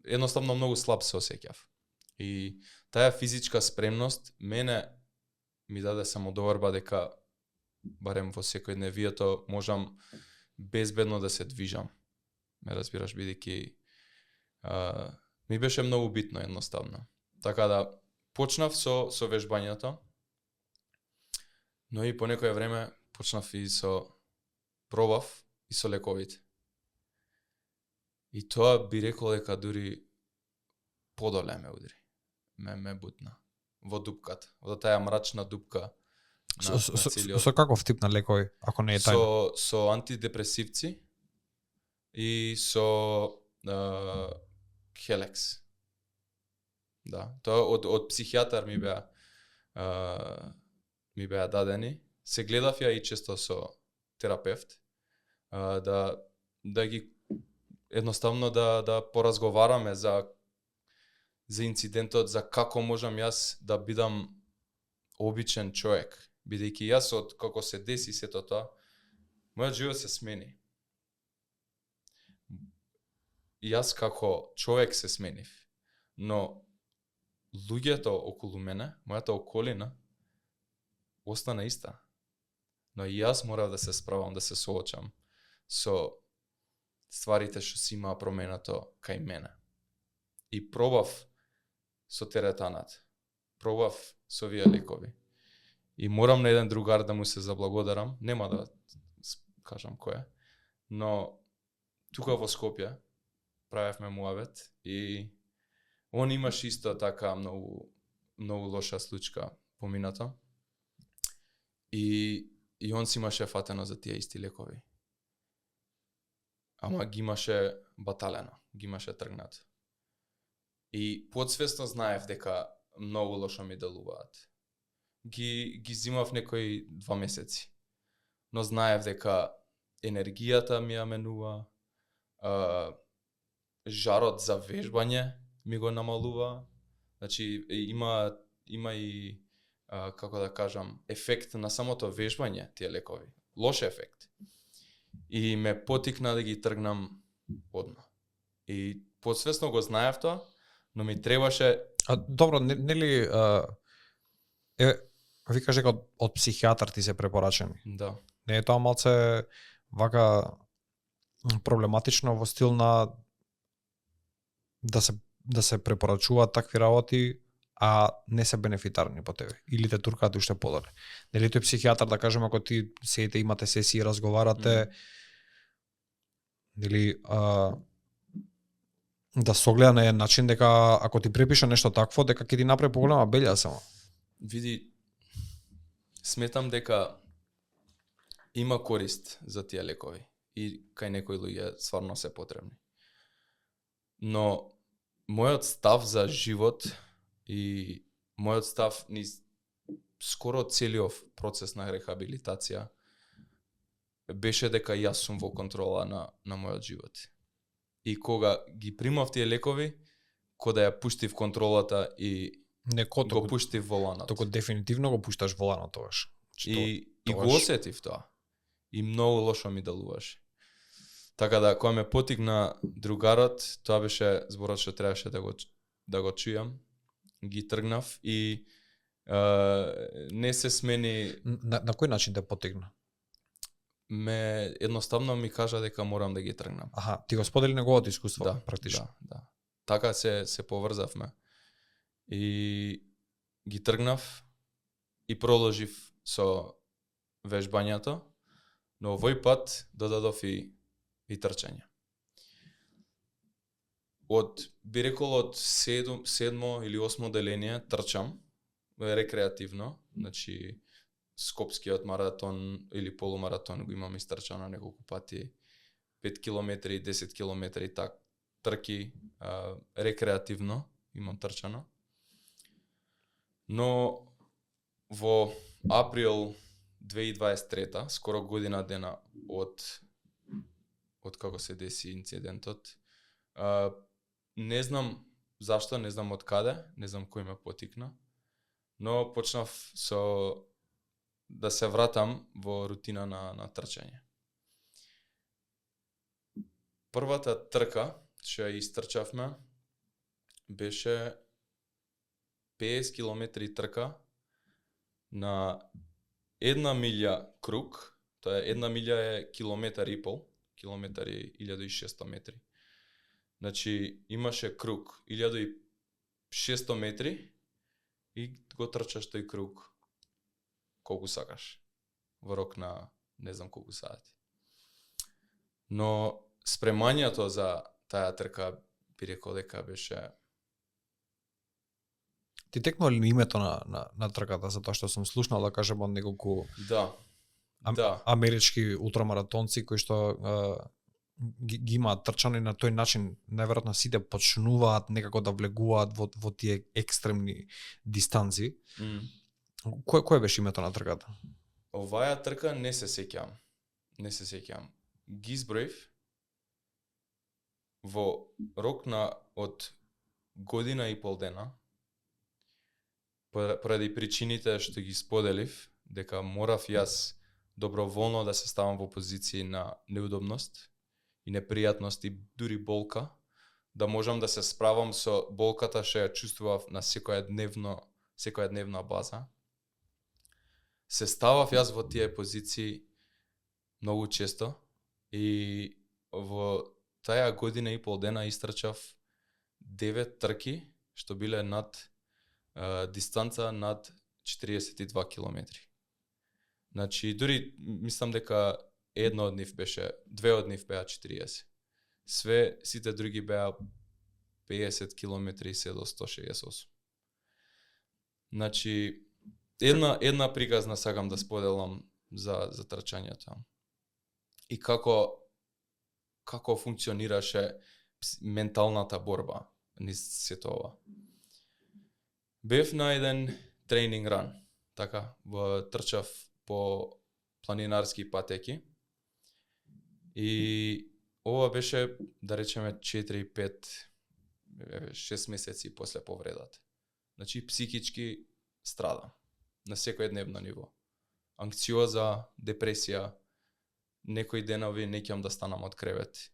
едноставно многу слаб се осеќав. И таа физичка спремност мене ми даде самодоверба дека барем во секојдневието можам безбедно да се движам. Ме разбираш, бидејќи ми беше многу битно едноставно. Така да почнав со вежбањето, но и по некое време почнав и пробав и со лековите. И тоа би рекол дека дури подоле ме удри. Ме бутна во дупката, во таа мрачна дупка на целиот. Со каков тип на лекови, ако не е тајно? Со антидепресивци и со Хелекс. Да, тоа од психијатар ми беа дадени. Се гледав ја и често со терапевт, да ги едноставно да поразговараме за инцидентот, за како можам јас да бидам обичен човек, бидејќи јас од како се деси сето тоа, мојот живот се смени. Јас како човек се сменив, но луѓето околу мене, мојата околина, остана иста. Но и јас морав да се справам, да се соочам со стварите што си имаа променато кај мене. И пробав со теретанат, пробав со овие лекови. И морам на еден другар да му се заблагодарам, нема да кажам кој е, но тука во Скопје правевме муавет и он имаше исто така многу лоша случка помината. И он си имаше фатено за тие исти лекови. Ама ги имаше баталено, ги имаше тргнато. И подсвесно знаев дека многу лошо ми делуваат. Ги зимав некои 2 месеци. Но знаев дека енергијата ми ја менува, жарот за вежбање ми го намалува. Значи има и како да кажам, ефект на самото вежбање тие лекови. Лош ефект. И ме потикна да ги тргнам одма. И подсвесно го знаев тоа, но ми требаше... Добро, нели викаш дека од психијатар ти се препорачени. Да. Не е тоа малце вака проблематично во стил на да се препорачуваат такви работи, а не се бенефитарни по тебе или те туркаат уште подале. Нели тој психијатар, да кажеме, ако ти сеите имате сесии, разговарате, нели да согледа на еден начин дека ако ти препише нешто такво, дека ќе ти направи поголема белја само. Види, сметам дека има корист за тие лекови и кај некои луѓе стварно се потребни. Но мојот став за живот и мојот став низ скоро целиот процес на рехабилитација беше дека јас сум во контрола на мојот живот. И кога ги примав тие лекови, кога ја пуштив контролата и го пуштив воланот. Току дефинитивно го пушташ воланот тогаш. И го осетив тоа. И многу лошо ми делуваше. Така да, кога ме потикна другарот, тоа беше зборот што требаше да го чујам. Ги тргнав и не се смени... На кој начин те потикна? Едноставно ми кажа дека морам да ги тргнам. Аха, ти го сподели неговото искуство, да, практично. Да. Така се поврзавме. И ги тргнав и продолжив со вежбањето, но овој пат додадов и трчање. Би рекол од 7 или 8 деление трчам рекреативно, значи Скопскиот маратон или полумаратон го имам истрчано неколку пати, 5 километри, 10 километри, трки рекреативно имам трчано. Но во април 2023, скоро година дена од како се деси инцидентот, не знам зашто, не знам од каде, не знам кој ме потикна, но почнав да се вратам во рутина на трчање. Првата трка што ја истрчавме беше 50 километри трка на 1 милја круг, тоа е 1 милја е километар и пол, километар е 1600 метри. Значи имаше круг 1600 метри и го трчаш тој круг колку сакаш во рок на не знам колку сати. Но спремањето за таа трка би рекол дека беше... Ти текнува ли името на трката, затоа што сум слушнал, да кажем, од неколку амерички ултрамаратонци кои што ги имаат трчани на тој начин, најверојатно сите почнуваат некако да влегуваат во тие екстремни дистанци. Кој беше името на трката? Оваа трка не се сеќавам. Ги изброив во рок од година и пол дена, поради причините што ги споделив, дека морав јас доброволно да се ставам во позиција на неудобност и непријатност и дури болка, да можам да се справам со болката што ја чувствував на секоја дневна база. Се ставав јас во тие позиции многу често и во таа година и пол дена истрчав 9 трки што биле над дистанца над 42 километри. Значи, дури мислам дека две од нив беа 40. Сите други беа 50 километри и се до 168. Значи, една приказна сакам да споделам за трчањето. И како функционираше менталната борба низ сето ова. Бев на еден тренинг ран, така, трчав по планинарски патеки и ова беше, да речеме, 4, 5, 6 месеци после повредата. Значи, психички страдам на секој дневно ниво. Анксиоза, депресија, некои денови не ќам да станам од кревет,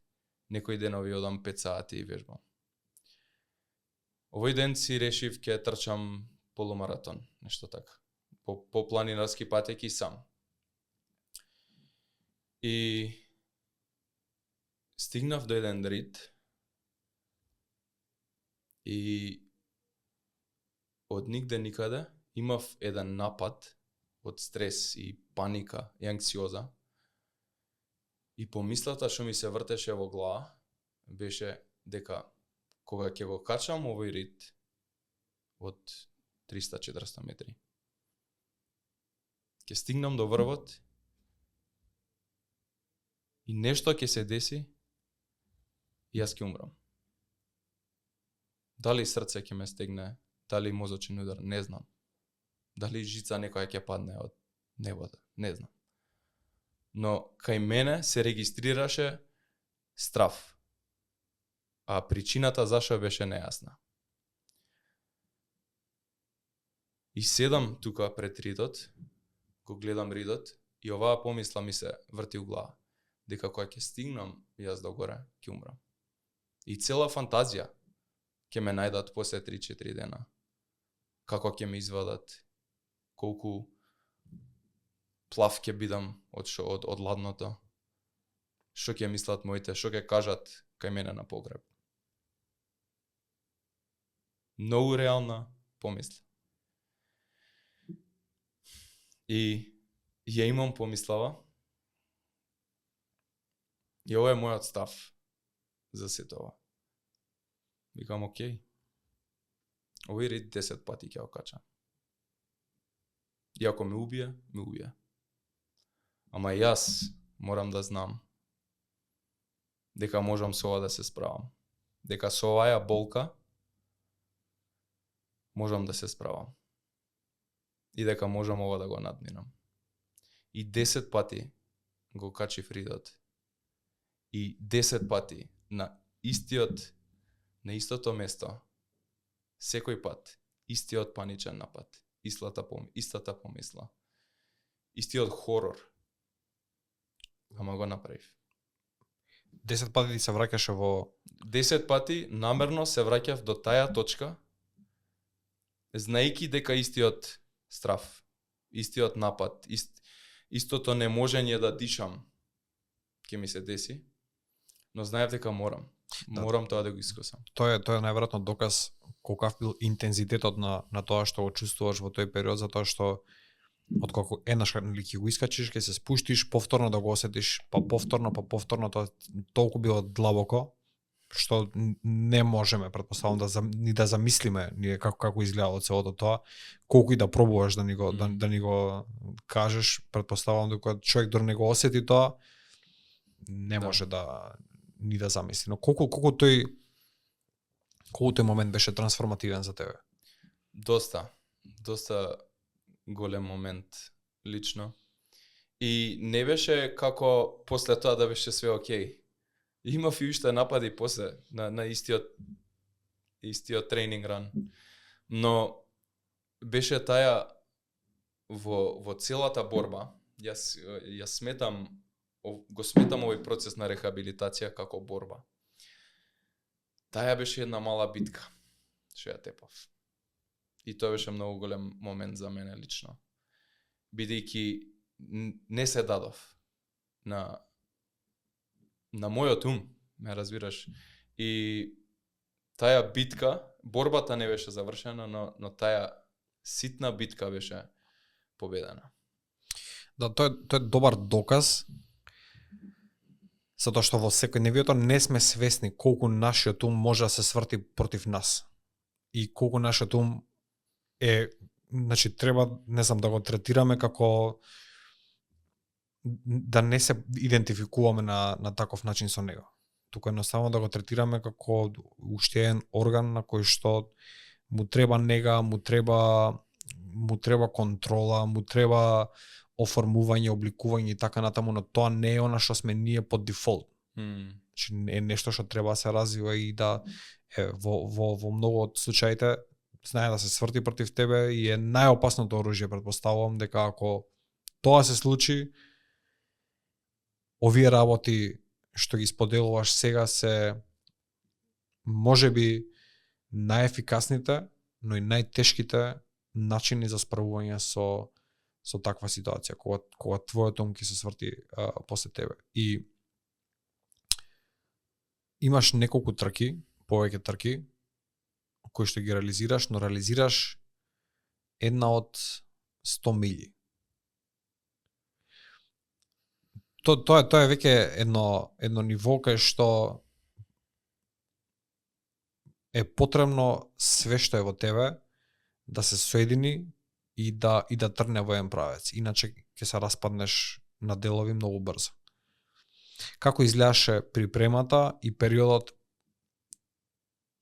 некои денови одам 5 сати и вежбам. Овој ден си решив ќе трчам полумаратон, нешто така. По планинарски патеки сам. И стигнав до еден рид и од нигде никаде имав еден напад од стрес и паника и анксиоза. И помислата што ми се вртеше во глава беше дека кога ќе го качам овој рид од 300-400 метри, ќе стигнам до врвот и нешто ќе се деси и јас ќе умрам. Дали срце ќе ме стегне, дали мозочен удар, не знам. Дали жица некоја ќе падне од небото, не знам. Но кај мене се регистрираше страв. А причината зашо беше нејасна. И седам тука пред ридот, го гледам ридот и оваа помисла ми се врти у глава. Дека кога ќе стигнам јас до горе, ќе умрам. И цела фантазија ќе ме најдат после 3-4 дена. Како ќе ме извадат, колку плав ќе бидам од ладното, што ќе мислат моите, што ќе кажат кај мене на погреб. Многу реална помисла. И ја имам помислава, и ова е мојот став за сето ова. Викам, окей, овој рид 10 пати ќе го качам. И ако ме убие, ме убие. Ама јас морам да знам дека можам со ова да се справам. Дека со оваа болка можам да се справам. И дека можам ова да го надминам. И 10 пати го качив ридот. И 10 пати на истото место, секој пат, истиот паничен напад, истата помисла, истиот хорор. Ама го направив. 10 пати се враќаше во 10 пати намерно се враќав до таја точка, знаејќи дека истиот страв, истиот напад, истото неможење да дишам ќе ми се деси, но знаев дека морам. Морам тоа да го искусам. Тоа е најверојатно доказ колкав бил интензитетот на тоа што го чувствуваш во тој период, затоа што откако еднаш ќе го искачиш, ќе се спуштиш, повторно да го осетиш, па повторно тоа толку било длабоко што не можеме, претпоставам, ни да замислиме ние како изгледа целото тоа, колку и да пробуваш да ни го кажеш, претпоставам дека човек дори не го осети тоа, не може да ни да замисли. Но колку тој момент беше трансформативен за тебе? Доста голем момент лично. И не беше како после тоа да беше све окей. Имав и уште напади после на истиот тренинг ран. Но беше таја во целата борба. Јас го сметам овој процес на рехабилитација како борба. Таја беше една мала битка што ја тепав. И тоа беше многу голем момент за мене лично. Бидејќи не се дадов на мојот ум, ме разбираш. И таја битка, борбата не беше завршена, но таја ситна битка беше победена. Да, тоа е добар доказ, затоа што во секојдневието не сме свесни колку нашиот ум може да се сврти против нас. И колку нашиот ум значи треба, не знам, да го третираме како да не се идентификуваме на таков начин со него. Туку едноставно да го третираме како уште еден орган на кој што му треба нега, му треба контрола, му треба оформување, обликување и така натаму, но тоа не е она што сме ние по дефолт. Значи е нешто што треба да се развива и да во многу од случаите знае да се сврти против тебе и е најопасното оружје. Претпоставувам дека ако тоа се случи, овие работи што ги споделуваш сега се можеби најефикасните, но и најтешките начини за справување со таква ситуација, кога твојот ум ќе се сврти после тебе. И имаш неколку трки, повеќе трки, кои што ги реализираш, но реализираш една од 100 милји. Тоа е веќе едно ниво кај што е потребно све што е во тебе да се соедини и да трне во еден правец. Иначе ќе се распаднеш на делови многу брзо. Како изгледаше припремата и периодот,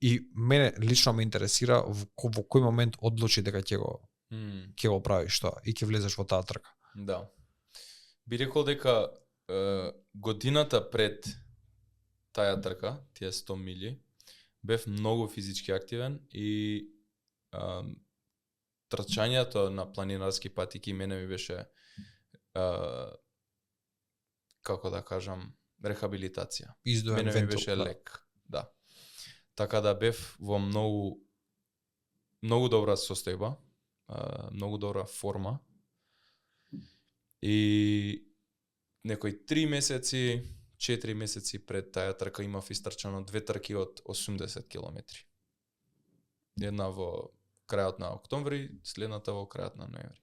и мене лично ме интересира во кој момент одлучи дека ќе го правиш тоа и ќе влезеш во таа трка. Да. Би рекол дека годината пред таа трка, тие 100 милји, бев многу физички активен и трчањето на планинарски патики мене ми беше како да кажам рехабилитација. Издоен мене ми беше лек, да. Така да бев во многу добра состојба, многу добра форма. И некои 3 месеци, 4 месеци пред таа трка имав истрчано 2 трки од 80 километри. Една во крајот на октомври, следната во крајот на ноември.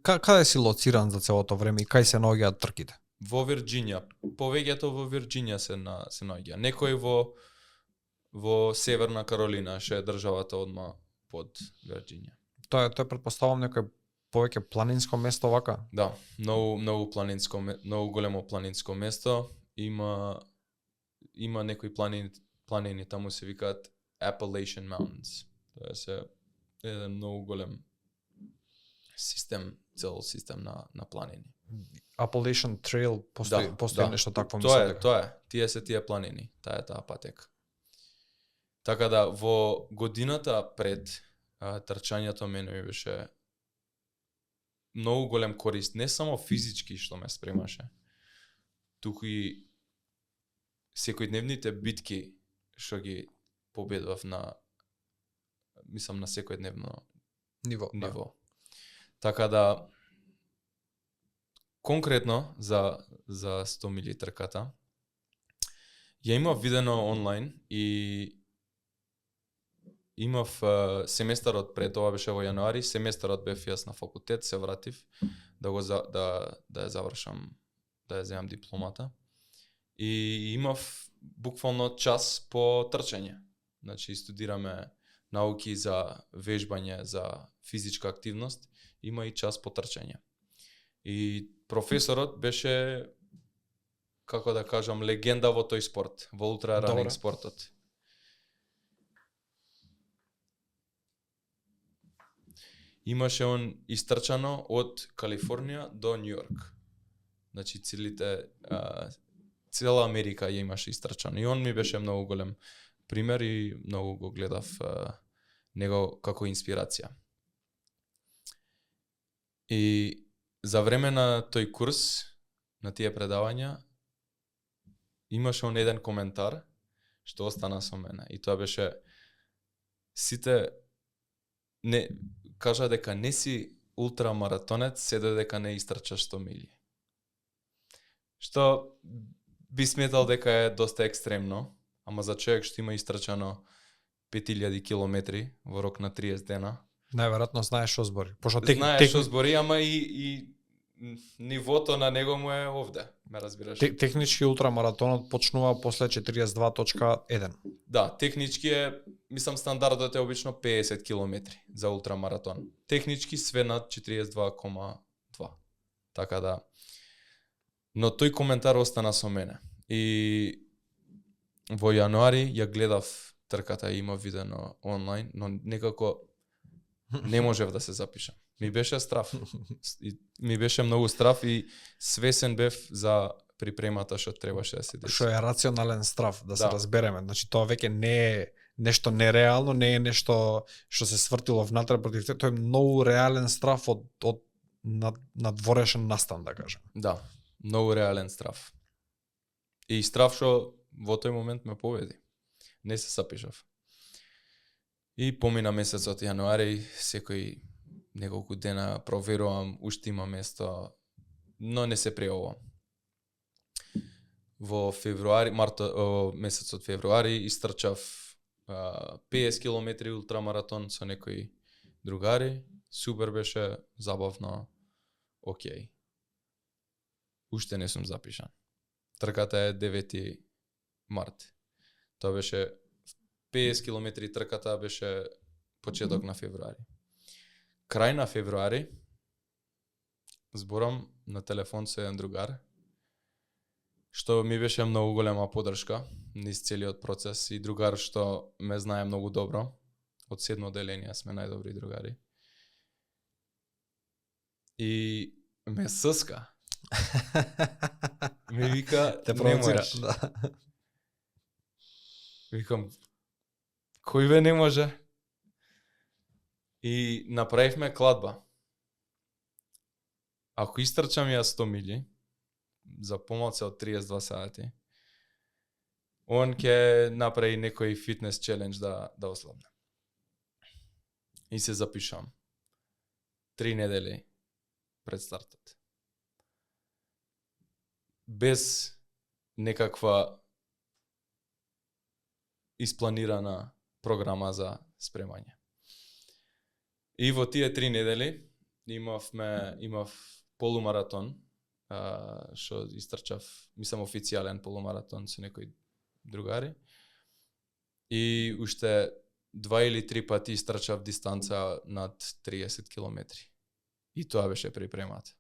Каде си лоциран за целото време и кај се наоѓаат трките? Во Вирџинија. Повеќето во Вирџинија се наоѓа. Некој во Северна Каролина, ше е државата одма под Вирџинија. Тоа претпоставувам некој повеќе планинско место вака? Да, многу планинско, многу големо планинско место. Има некои планини таму се викаат Appalachian Mountains. Тоа се еден многу голем цел систем на планини. Appalachian Trail постои нешто такво, мислам. Тоа е. Тие се тие планини, таа патека. Така да во годината пред трчањето мене ми беше многу голем корист, не само физички што ме спремаше, туку и секојдневните битки што ги победував на секојдневно ниво. Да. Така да конкретно за 100 милји трката ја имав видено онлайн и имав семестарот пред тоа беше во јануари, семестарот бев јас на факултет, се вратив да ја завршам, да ја земам дипломата. И имав буквално час по трчање. Значи студираме науки за вежбање, за физичка активност, има и час по трчање. И професорот беше, како да кажам, легенда во тој спорт, во ултраранинг спортот. Имаше он истрчано од Калифорнија до Њујорк. Значи цела Америка ја имаше истрчано. И он ми беше многу голем пример и многу го гледав него како инспирација. И за време на тој курс, на тие предавања, имаше он еден коментар што остана со мене. И тоа беше сите кажа дека не си ултрамаратонец се додека не истрчаш 100 милји. Што би сметал дека е доста екстремно, ама за човек што има истрчано 5000 километри во рок на 30 дена. Најверојатно знаеш што збори. Знаеш што збори, ама и нивото на него му е овде, ме разбираш. Технички ултрамаратонот почнува после 42.1. Да, технички е, мислам стандардот е обично 50 километри за ултрамаратон. Технички све над 42,2. Така да. Но тој коментар остана со мене. И во јануари ја гледав трката, има видено онлайн, но некако не можев да се запишам. Ми беше страв. Ми беше многу страв и свесен бев за припремата што требаше да се деси. Што е рационален страв, да се Да. разбереме. Значи тоа веќе не е нешто нереално, не е нешто што се свртило внатре против те, тоа е многу реален страв од надворешен настан, да кажем. Да, многу реален страв. И страв што во тој момент ме победи. Не се сапишав. И помина месецот јануари, секој неколку дена проверувам, уште има место, но не се пријавувам. Во февруари, месецот февруари истрчав 50 километри ултрамаратон со некои другари. Супер беше, забавно, окей. Уште не сум запишан. Трката е 9 март. Тоа беше 50 километри трката, беше почеток на февруари. Крај на февруари зборам на телефон со еден другар, што ми беше многу голема поддршка низ целиот процес и другар што ме знае многу добро. Од 7 одделение сме најдобри другари. И ме сска. Ме вика, те не провоцира. можеш. Да. Викам, кој бе не може? И направивме кладба. Ако истрчам ја 100 мили, за помалце од 32 сати, он ќе направи некој фитнес челендж да ослабне. И се запишам. 3 недели пред стартот. Без некаква испланирана програма за спремање. И во тие 3 недели имав полумаратон, што истрчав, мислам официјален полумаратон со некои другари. И уште 2 или 3 пати истрчав дистанца над 30 километри. И тоа беше припремата.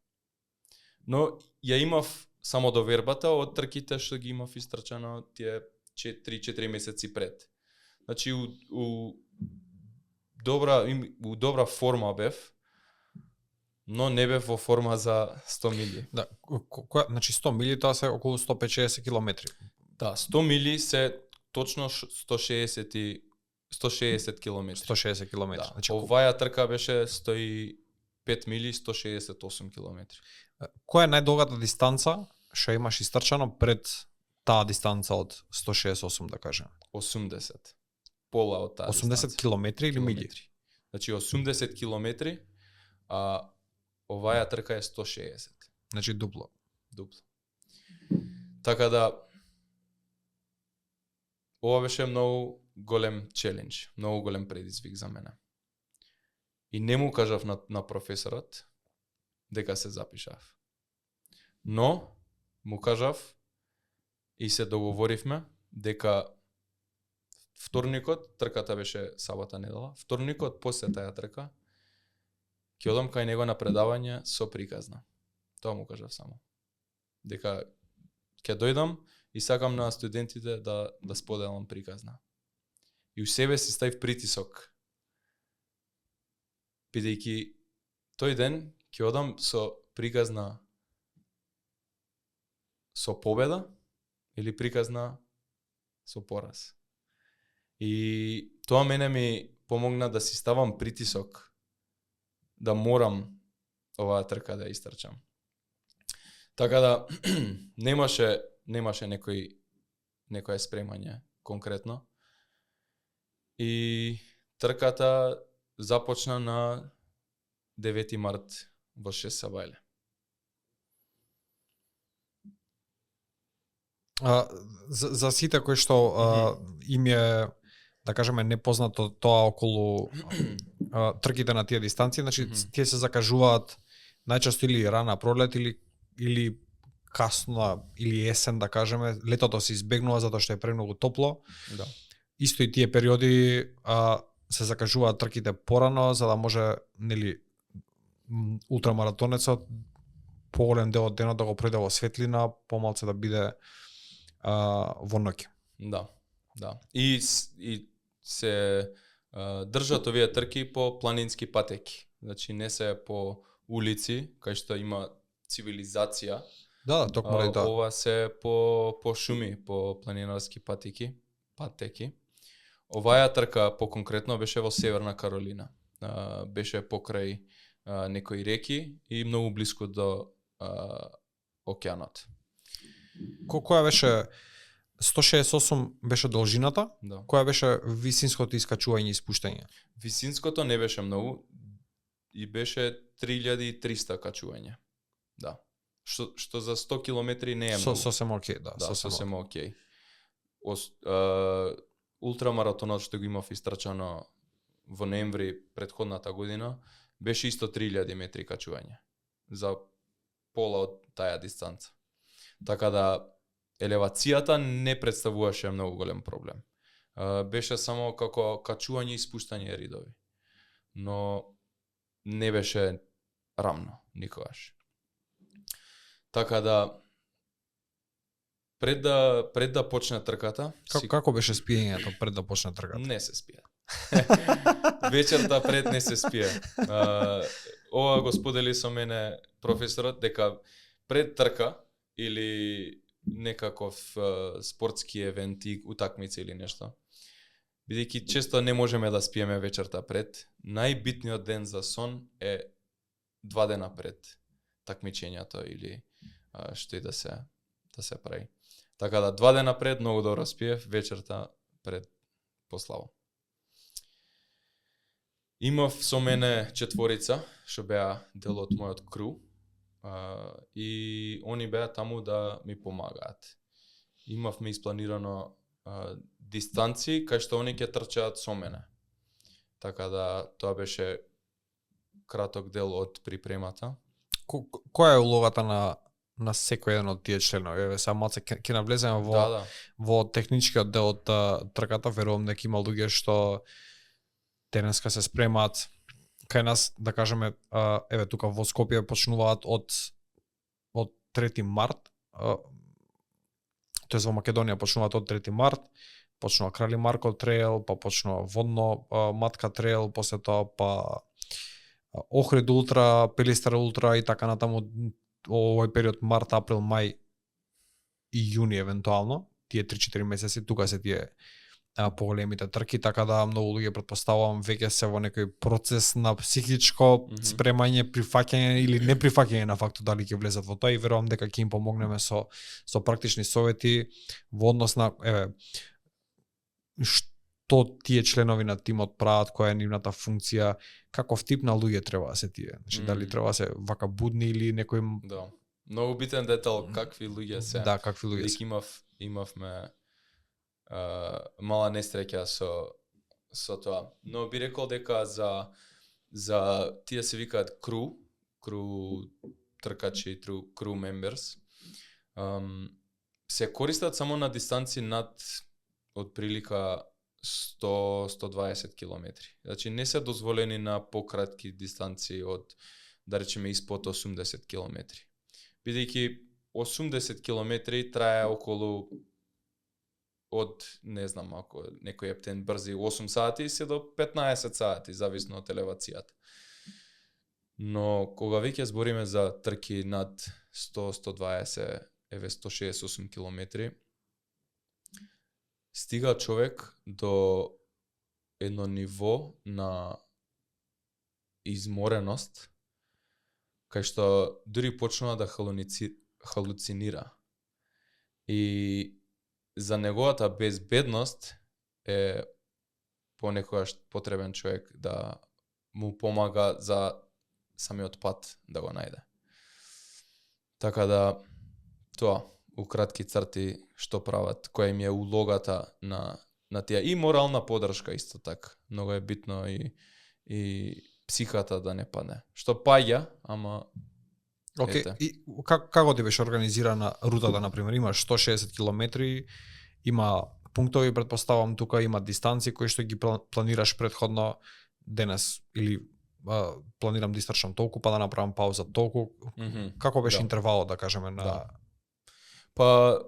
Но ја имав само довербата од трките што ги имав истрчано тие 3-4 месеци пред. Значи у добра форма бев, но не бев во форма за 100 мили. Да, значи 100 мили тоа се околу 150 километри. Да, 100 мили се точно 160 километри. 160 километри. Да. Значи, оваја трка беше 105 мили, 168 километри. која е најдолгата дистанца што имаш истрчано пред таа дистанца од 168, да кажем? 80. Пола од таа 80 дистанца. километри или мили? Значи 80 километри, а оваја трка е 160. Значи дупло. Така да ова беше многу голем челендж, многу голем предизвик за мене. И не му кажав на професорот дека се запишав. Но му кажав и се договоривме дека вторникот, трката беше сабота недела, вторникот после таја трка ќе одам кај него на предавање со приказна. Тоа му кажав само. Дека ќе дојдам и сакам на студентите да споделам приказна. И у себе си ставив притисок. Бидејќи тој ден ќе одам со приказна со победа или приказна со пораз. И тоа мене ми помогна да си ставам притисок да морам оваа трка да истрчам. Така да немаше некој спремање конкретно. И трката започна на 9 март во 6 сабајле. За сите кои што им е, да кажеме, непознато тоа околу трките на тие дистанции, значи тие се закажуваат најчесто или рана пролет или касна или есен, да кажеме. Летото се избегнува затоа што е премногу топло. Да. Исто и тие периоди се закажуваат трките порано за да може, нели, ултрамаратонецот поголем дел од денот да го пројде во светлина, помалце да биде во ноќе. Да, да. И се држат овие трки по планински патеки. Значи не се по улици, кај што има цивилизација, Да, токму рај тоа. Ова се по шуми, по планинарски патеки. Оваја трка по-конкретно беше во Северна Каролина. Беше покрај некои реки и многу блиску до океанот. Која беше 168 беше должината, Да. која беше висинското искачување и спуштање? Висинското не беше многу и беше 3300 качување. Да. Што за 100 километри не е многу. Сосем окей, да, Да, сосем сосем окей. Ултрамаратонот што го имав истрчано во ноември претходната година беше исто 3000 метри качување за пола од таа дистанца. Така да елевацијата не представуваше многу голем проблем. Беше само како качување и спуштање ридови. Но не беше рамно никогаш. Така да пред да почне трката, Како беше спиењето пред да почне трката? не се спие. Вечерта пред не се спие. Ова го сподели со мене професорот дека пред трка или некаков спортски евент и утакмица или нешто, бидејќи често не можеме да спиеме вечерта пред, најбитниот ден за сон е 2 дена пред такмичењето или што и да се прави. Така да 2 дена пред многу добро спиев, вечерта пред пославо. Имав со мене 4 што беа дел од мојот кру и они беа таму да ми помагаат. Имавме испланирано дистанции кај што они ќе трчаат со мене. Така да тоа беше краток дел од припремата. Која е улогата на секој еден од тие членови? Еве сега малце ќе навлеземе во техничкиот дел од трката, верувам дека има луѓе што денеска се спремаат кај нас, да кажеме, еве тука во Скопје почнуваат од 3 март, тоест во Македонија почнуваат од 3 март, почнува Крали Марко трейл, па почнува Водно Матка трейл, после тоа па Охрид ултра, Пелистар ултра и така натаму овој период март, април, мај и јуни евентуално, тие 3-4 месеци тука се тие поголемите трки, така да многу луѓе претпоставувам веќе се во некој процес на психичко спремање, прифаќање или не прифаќање на фактот дали ќе влезат во тоа и верувам дека ќе им помогнеме со практични совети во однос на што тие членови на тимот прават, која е нивната функција, каков тип на луѓе треба да се тие. Значи дали треба да се вака будни или некој. Да. Многу битен детал какви луѓе се. Да, какви луѓе се. Имавме мала несреќа со тоа. Но би рекол дека за тие се викаат кру тркачи, кру members. Се користат само на дистанци над од прилика 100-120 километри. Значи не се дозволени на пократки дистанции од, да речеме, испод 80 километри. Бидејќи 80 километри трае околу од, не знам, ако некој ептен брзи 8 сати се до 15 сати, зависно од елевацијата. Но кога веќе збориме за трки над 100-120, еве 168 километри, стига човек до едно ниво на измореност, кај што дури почнува да халуцинира. И за неговата безбедност е понекогаш потребен човек да му помага за самиот пат да го најде. Така да, тоа, у кратки црти, што прават, која им е улогата на тие. И морална подршка исто така. Много е битно и психата да не падне. Што паѓа, ама... Океј, и како ти беше организирана рутата, например? Имаш 160 километри, има пунктови, предпоставам, тука има дистанци кои што ги планираш предходно денес или планирам да истрчам толку, па да направам пауза толку. Како беше интервалот, да кажеме, на... Да. Па,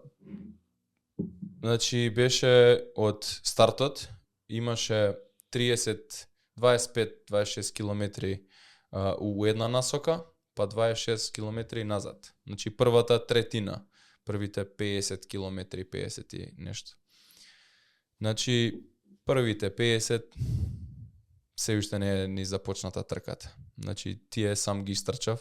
значи, беше од стартот, имаше 30, 25-26 километри у една насока, па 26 километри назад. Значи првата третина, првите 50 километри, 50 и нешто. Значи првите 50 се уште не е ни започната трката. Значи тие сам ги истрчав.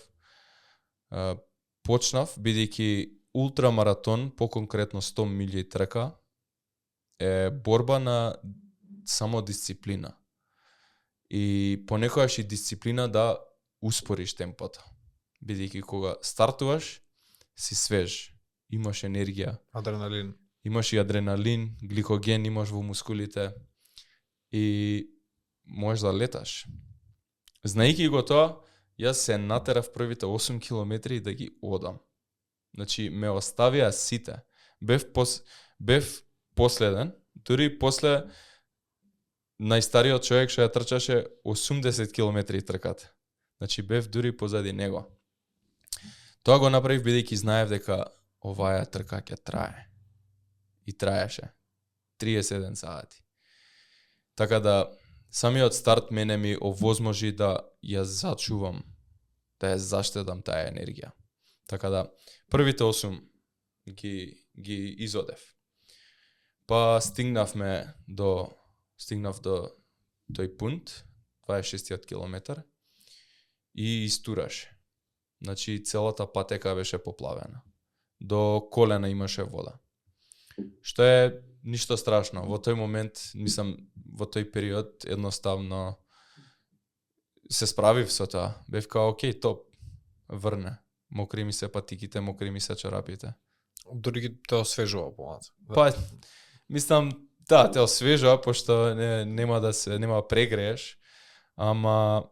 Почнав бидејќи ултрамаратон, поконкретно 100 милји трка, е борба на самодисциплина. И понекогаш и дисциплина да успориш темпото. Бидејќи кога стартуваш, си свеж, имаш енергија, Адреналин. имаш и адреналин, гликоген имаш во мускулите и можеш да леташ. Знаејќи го тоа, јас се натерав првите 8 километри да ги одам. Значи, ме оставија сите. Бев последен, дури после најстариот човек што ја трчаше 80 километри трката. Значи, бев дури позади него. Тоа го направив бидејќи знаев дека оваа трка ќе трае. И траеше 31 сати. Така да, самиот старт мене ми овозможи да ја зачувам, да ја заштедам таа енергија. Така да, првите 8 ги изодев. Па стигнав до тој пункт, 26-тиот километар, и истураше. Значи, целата патека беше поплавена. До колена имаше вода. Што е ништо страшно. Во тој момент, мислам, во тој период, едноставно се справив со тоа. Бев као, окей, топ, врне. Мокри ми се патиките, мокри ми се чорапите. Дори ги те освежува помалку. Па, мислам, да, те освежува, пошто нема да прегрееш, ама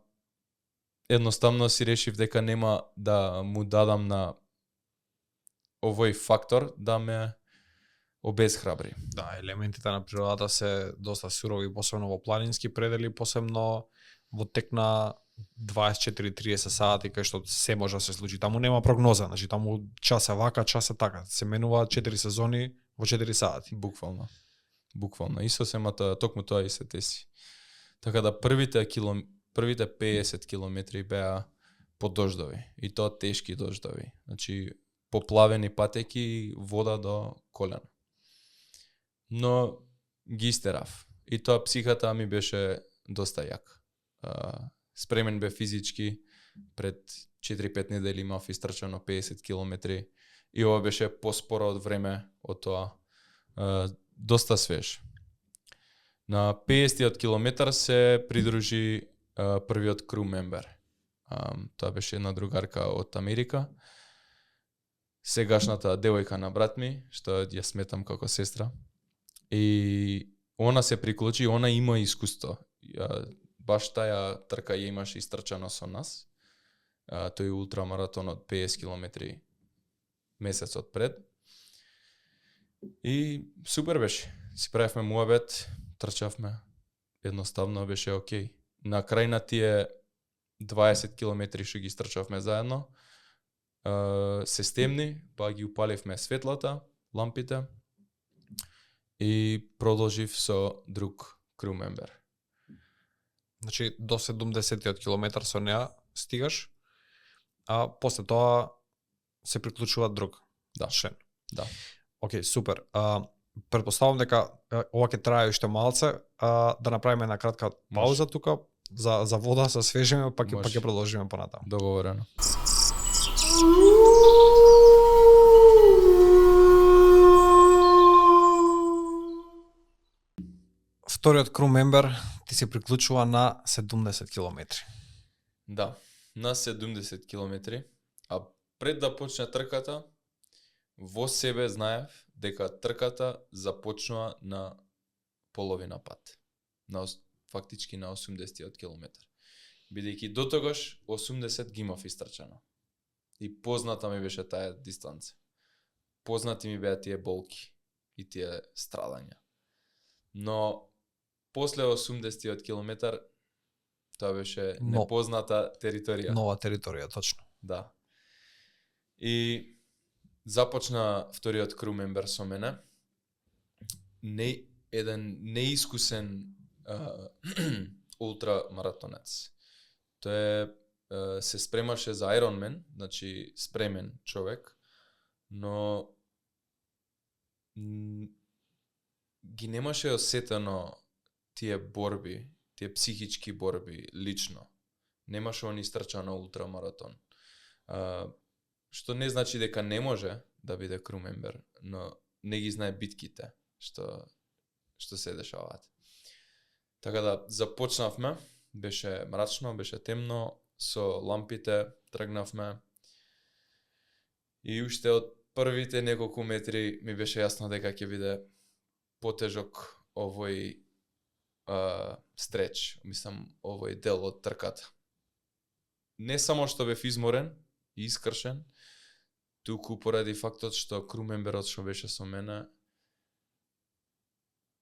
едноставно си решив дека нема да му дадам на овој фактор да ме обезхрабри. Да, елементите на природата се доста сурови, посебно во планински предели, посебно во тек на 24-30 сати, кај што се може да се случи. Таму нема прогноза, значи таму час е вака, час е така. Се менува 4 сезони во 4 сати. Буквално. И со семата, токму тоа и се деси. Така да првите 50 километри беа по дождови. И тоа тешки дождови. Значи, поплавени патеки, вода до колено. Но ги истерав. И тоа психата ми беше доста јак. Спремен бе физички, пред 4-5 недели имав истрчано 50 километри и ова беше поспоро од време од тоа. Доста свеж. На 50-тиот километар се придружи првиот crew member. Тоа беше една другарка од Америка. Сегашната девојка на брат ми, што ја сметам како сестра. И она се приклучи, она има искуство. Баш таја трка ја имаше истрчано со нас. Тој ултрамаратон од 50 километри месецот пред. И супер беше. Си правевме муабет, трчавме. Едноставно беше окей. На крај на тие 20 километри што ги истрчавме заедно, се стемни, па ги упаливме светлата, лампите и продолжив со друг crew member. Значи, до 70-тиот километар со неа стигаш, а после тоа се приклучува друг. Да. Член. Да. Океј, супер. Предпоставам дека ова ќе трае уште малце, да направиме една кратка пауза тука за вода, се свежиме, па ќе продолжиме понатаму. Договорено. Вториот crew member ти се приклучува на 70 километри. Да, на 70 километри. А пред да почне трката, во себе знаев дека трката започнува на половина пат. Фактички на 80-тиот километар. Бидејќи до тогаш 80 ги имав истрчано. И позната ми беше таа дистанца. Познати ми беа тие болки и тие страдања. Но после 80-тиот километар тоа беше непозната територија. Нова територија, точно. Да. И започна вториот crew member со мене. Еден неискусен ултрамаратонец. Тој е се спремаше за Ironman, значи спремен човек, но ги немаше осетено тие борби, тие психички борби лично. Немаше он истрча на ултрамаратон. Што не значи дека не може да биде крумембер, но не ги знае битките што се дешаваат. Така да започнавме, беше мрачно, беше темно, со лампите тргнавме и уште од првите неколку метри ми беше јасно дека ќе биде потежок овој стреч, мислам овој дел од трката. Не само што бев изморен и искршен, туку поради фактот што крумемберот што беше со мене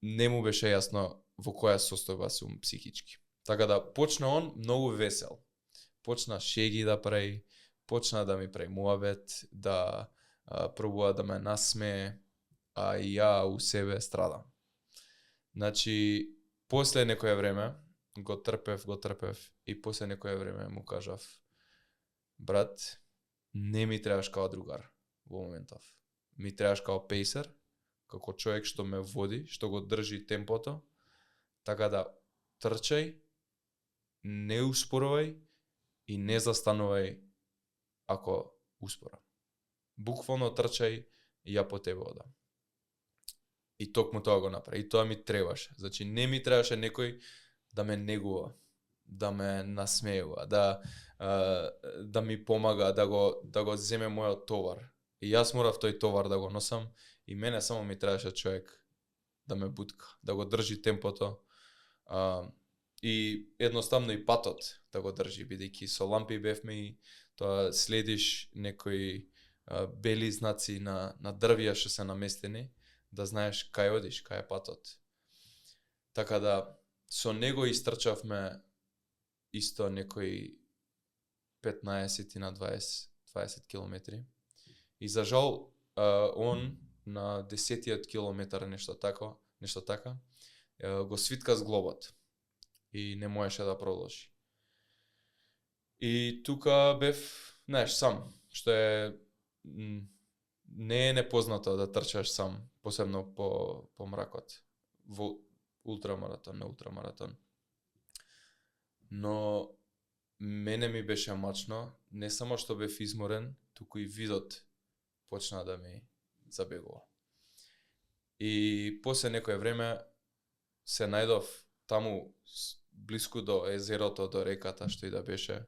не му беше јасно во која состојба сум психички. Така да почна он многу весел. Почна шеги да прави, почна да ми прави муабет, да пробува да ме насмее, а и ја у себе страдам. Значи, после некоја време го трпев и после некоја време му кажав: брат, не ми требаш као другар во моментов. Ми требаш као пейсер, како човек што ме води, што го држи темпото, така да трчај, не успорувај и не застанувај ако успорам. Буквално трчај и ја по тебе одам. И токму тоа го направи. И тоа ми требаше. Значи не ми требаше некој да ме негува, да ме насмеува, да ми помага, да го земе мојот товар. И јас морав тој товар да го носам и мене само ми требаше човек да ме бутка, да го држи темпото и едноставно и патот да го држи, бидејќи со лампи бевме и тоа следиш некои бели знаци на дрвја што се наместени, да знаеш кај одиш, кај е патот. Така да со него истрчавме исто некои 15 на 20 километри. И за жал он на 10-тиот километар нешто така го свитка зглобот и не можеше да продолжи. И тука бев, знаеш, сам, што е не е непознато да трчаш сам, посебно по мракот, во ултрамаратон, не ултрамаратон. Но мене ми беше мачно, не само што бев изморен, туку и видот почна да ми забегува. И после некое време се најдов таму блиску до езерото, до реката, што и да беше,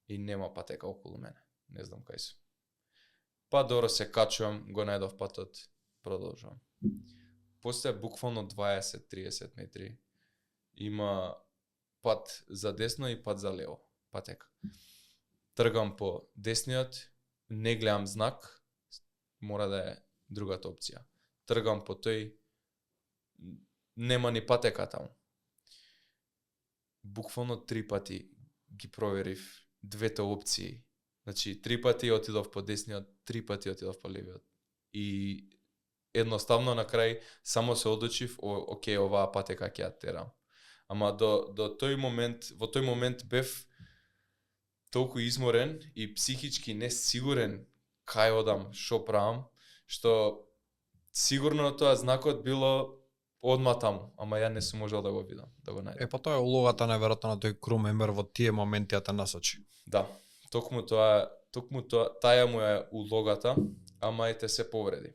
и нема патека околу мене. Не знам кај сум. Па добро се качувам, го најдов патот, продолжувам. После буквално 20-30 метри има пат за десно и пат за лево, патека. Тргам по десниот, не гледам знак, мора да е другата опција. Тргам по тој, нема ни патека таму. Буквално 3 пати ги проверив двете опции. Значи, 3 пати отидов по десниот, 3 пати отидов по левиот. И едноставно на крај само се одлучив, окей, оваа патека ќе ја терам. Ама до тој момент, во тој момент бев толку изморен и психички несигурен кај одам, шо правам, што сигурно тоа знакот било одма таму, ама ја не сум можел да го видам, да го најдам. Па тоа е улогата најверојатно на тој крумембер во тие моменти да те насочи. Да, токму таа му е улогата, ама и те се повреди.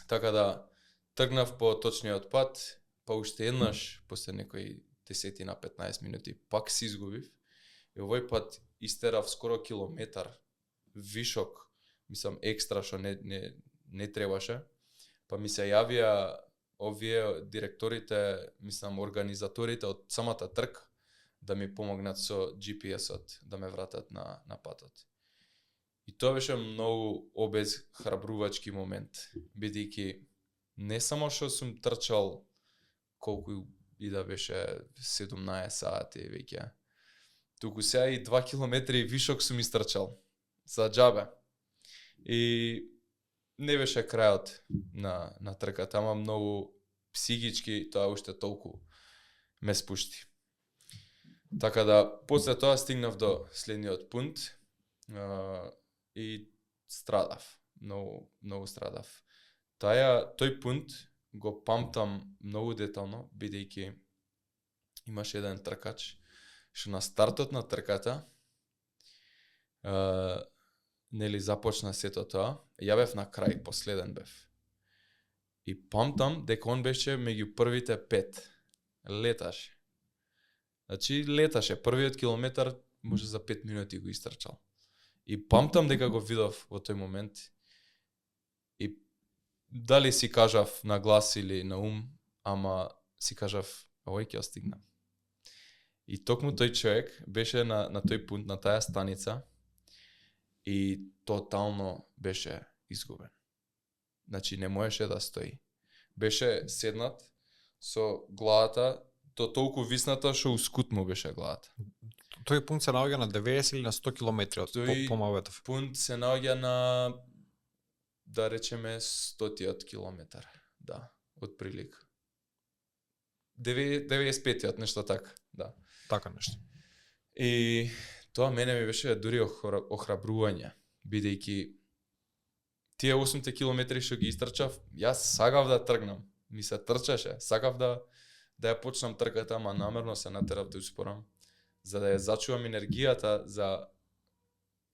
Така да тргнав по точниот пат, па уште еднаш, после некои 10 на 15 минути, пак се изгубив. И овој пат истерав скоро километар вишок, мислам екстра што не требаше. Па ми се јавија овие директорите, мислам организаторите од самата трка да ми помогнат со GPS-от, да ме вратат на патот. И тоа беше многу обезхрабрувачки момент, бидејќи не само што сум трчал колку и да беше 17 сати веќе, туку сега и 2 километри вишок сум истрчал за џабе. И не беше крајот на трката, ама многу психички тоа уште толку ме спушти. Така да, после тоа стигнав до следниот пункт и страдав. Многу страдав. Тој пункт го памтам многу детално, бидејќи имаше еден тркач што на стартот на трката нели започна сето тоа, ја бев на крај, последен бев. И памтам дека он беше меѓу првите 5. Леташе. Значи леташе, првиот километар може за 5 минути го истрчал. И памтам дека го видов во тој момент и дали си кажав на глас или на ум, ама си кажав, овој ќе стигнам. И токму тој човек беше на тој пункт, на таа станица и тотално беше изгубен. Значи не можеше да стои. Беше седнат со главата то толку висната што ускут му беше главата. Тој пункт се наоѓа на 90 или на 100 километри од Помаветов. Пункт се наоѓа на, да речеме, 100-тиот километар. Да, од прилика. 95-тиот, нешто така, да. Така нешто. И тоа мене ми беше дури охрабрување, бидејќи тие 8 километри што ги истрчав, јас сакав да тргнам. Ми се трчаше, сакав да ја почнам трката, ама намерно се натерав да успорам, за да ја зачувам енергијата за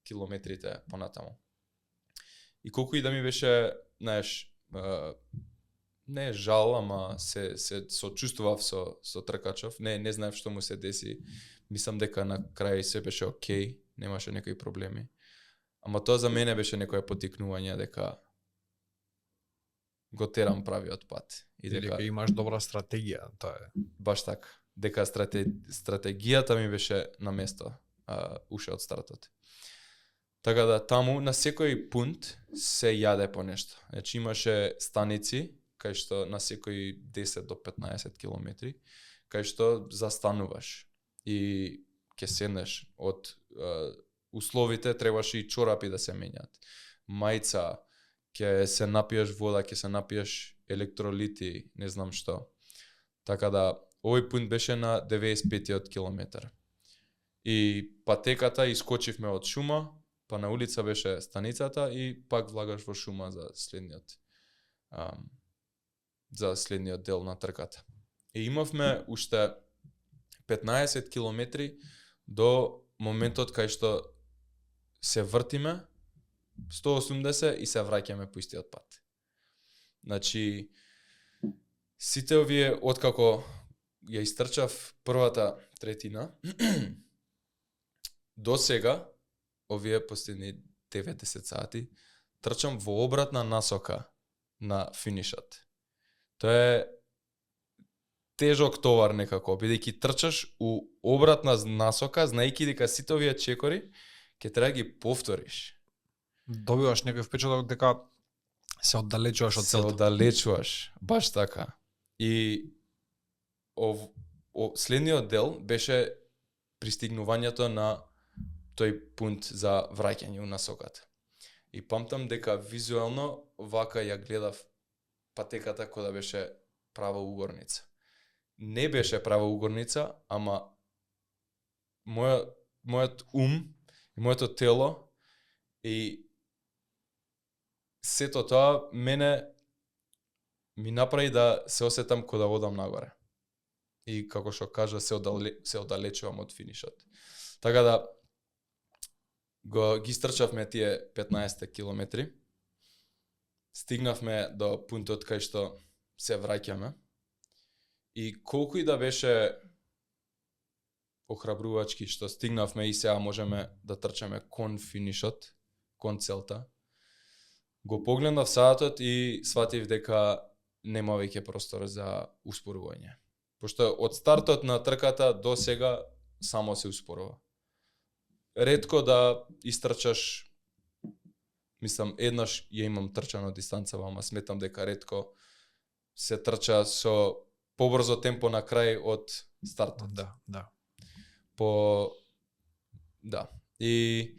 километрите понатаму. И колку и да ми беше, знаеш, не е жал, ама се сочувствував со тркачов. Не знаев што му се деси. Мислам дека на крај се беше окей, немаше некои проблеми. Ама тоа за мене беше некое потикнување дека го терам правиот пат. И дека имаш добра стратегија, тоа е. Баш така. Дека стратегијата ми беше на место, уште од стартот. Така да таму на секој пункт се јаде по нешто. Значи имаше станици кај што на секои 10 до 15 километри, кај што застануваш и ќе седнеш од условите, требаше и чорапи да се менјат. Мајца, ќе се напиеш вода, ќе се напиеш електролити, не знам што. Така да, овој пункт беше на 95-тиот километар. И патеката искочивме од шума, па на улица беше станицата и пак влагаш во шума за следниот дел на трката. И имавме уште 15 километри до моментот кај што се вртиме 180 и се враќаме по истиот пат. Значи, сите овие, откако ја истрчав првата третина, до сега, овие последни 90 сати, трчам во обратна насока на финишот. Тоа е тежок товар некако, бидејќи трчаш у обратна насока, знаејќи дека сите овие чекори ќе треба ги повториш. Добиваш некој впечаток дека се оддалечуваш од целта. Се оддалечуваш, баш така. И следниот дел беше пристигнувањето на тој пункт за враќање у насоката. И памтам дека визуелно вака ја гледав патеката која да беше права угорница. Не беше права угорница, ама мојот ум и моето тело и сето тоа мене ми направи да се осетам кога да одам нагоре. И како што кажа, се оддалечувам од финишот. Така да ги истрчавме тие 15 километри. Стигнавме до пунктот кај што се враќаме. И колку и да беше охрабрувачки што стигнавме и сега можеме да трчаме кон финишот, кон целта, го погледнав саатот и сватив дека нема веќе простор за успорување. Пошто од стартот на трката до сега само се успорува. Ретко да истрчаш, мислам, еднаш ја имам трчано дистанцава, ама сметам дека ретко се трча со побрзо темпо на крај од стартот. Да. Да. И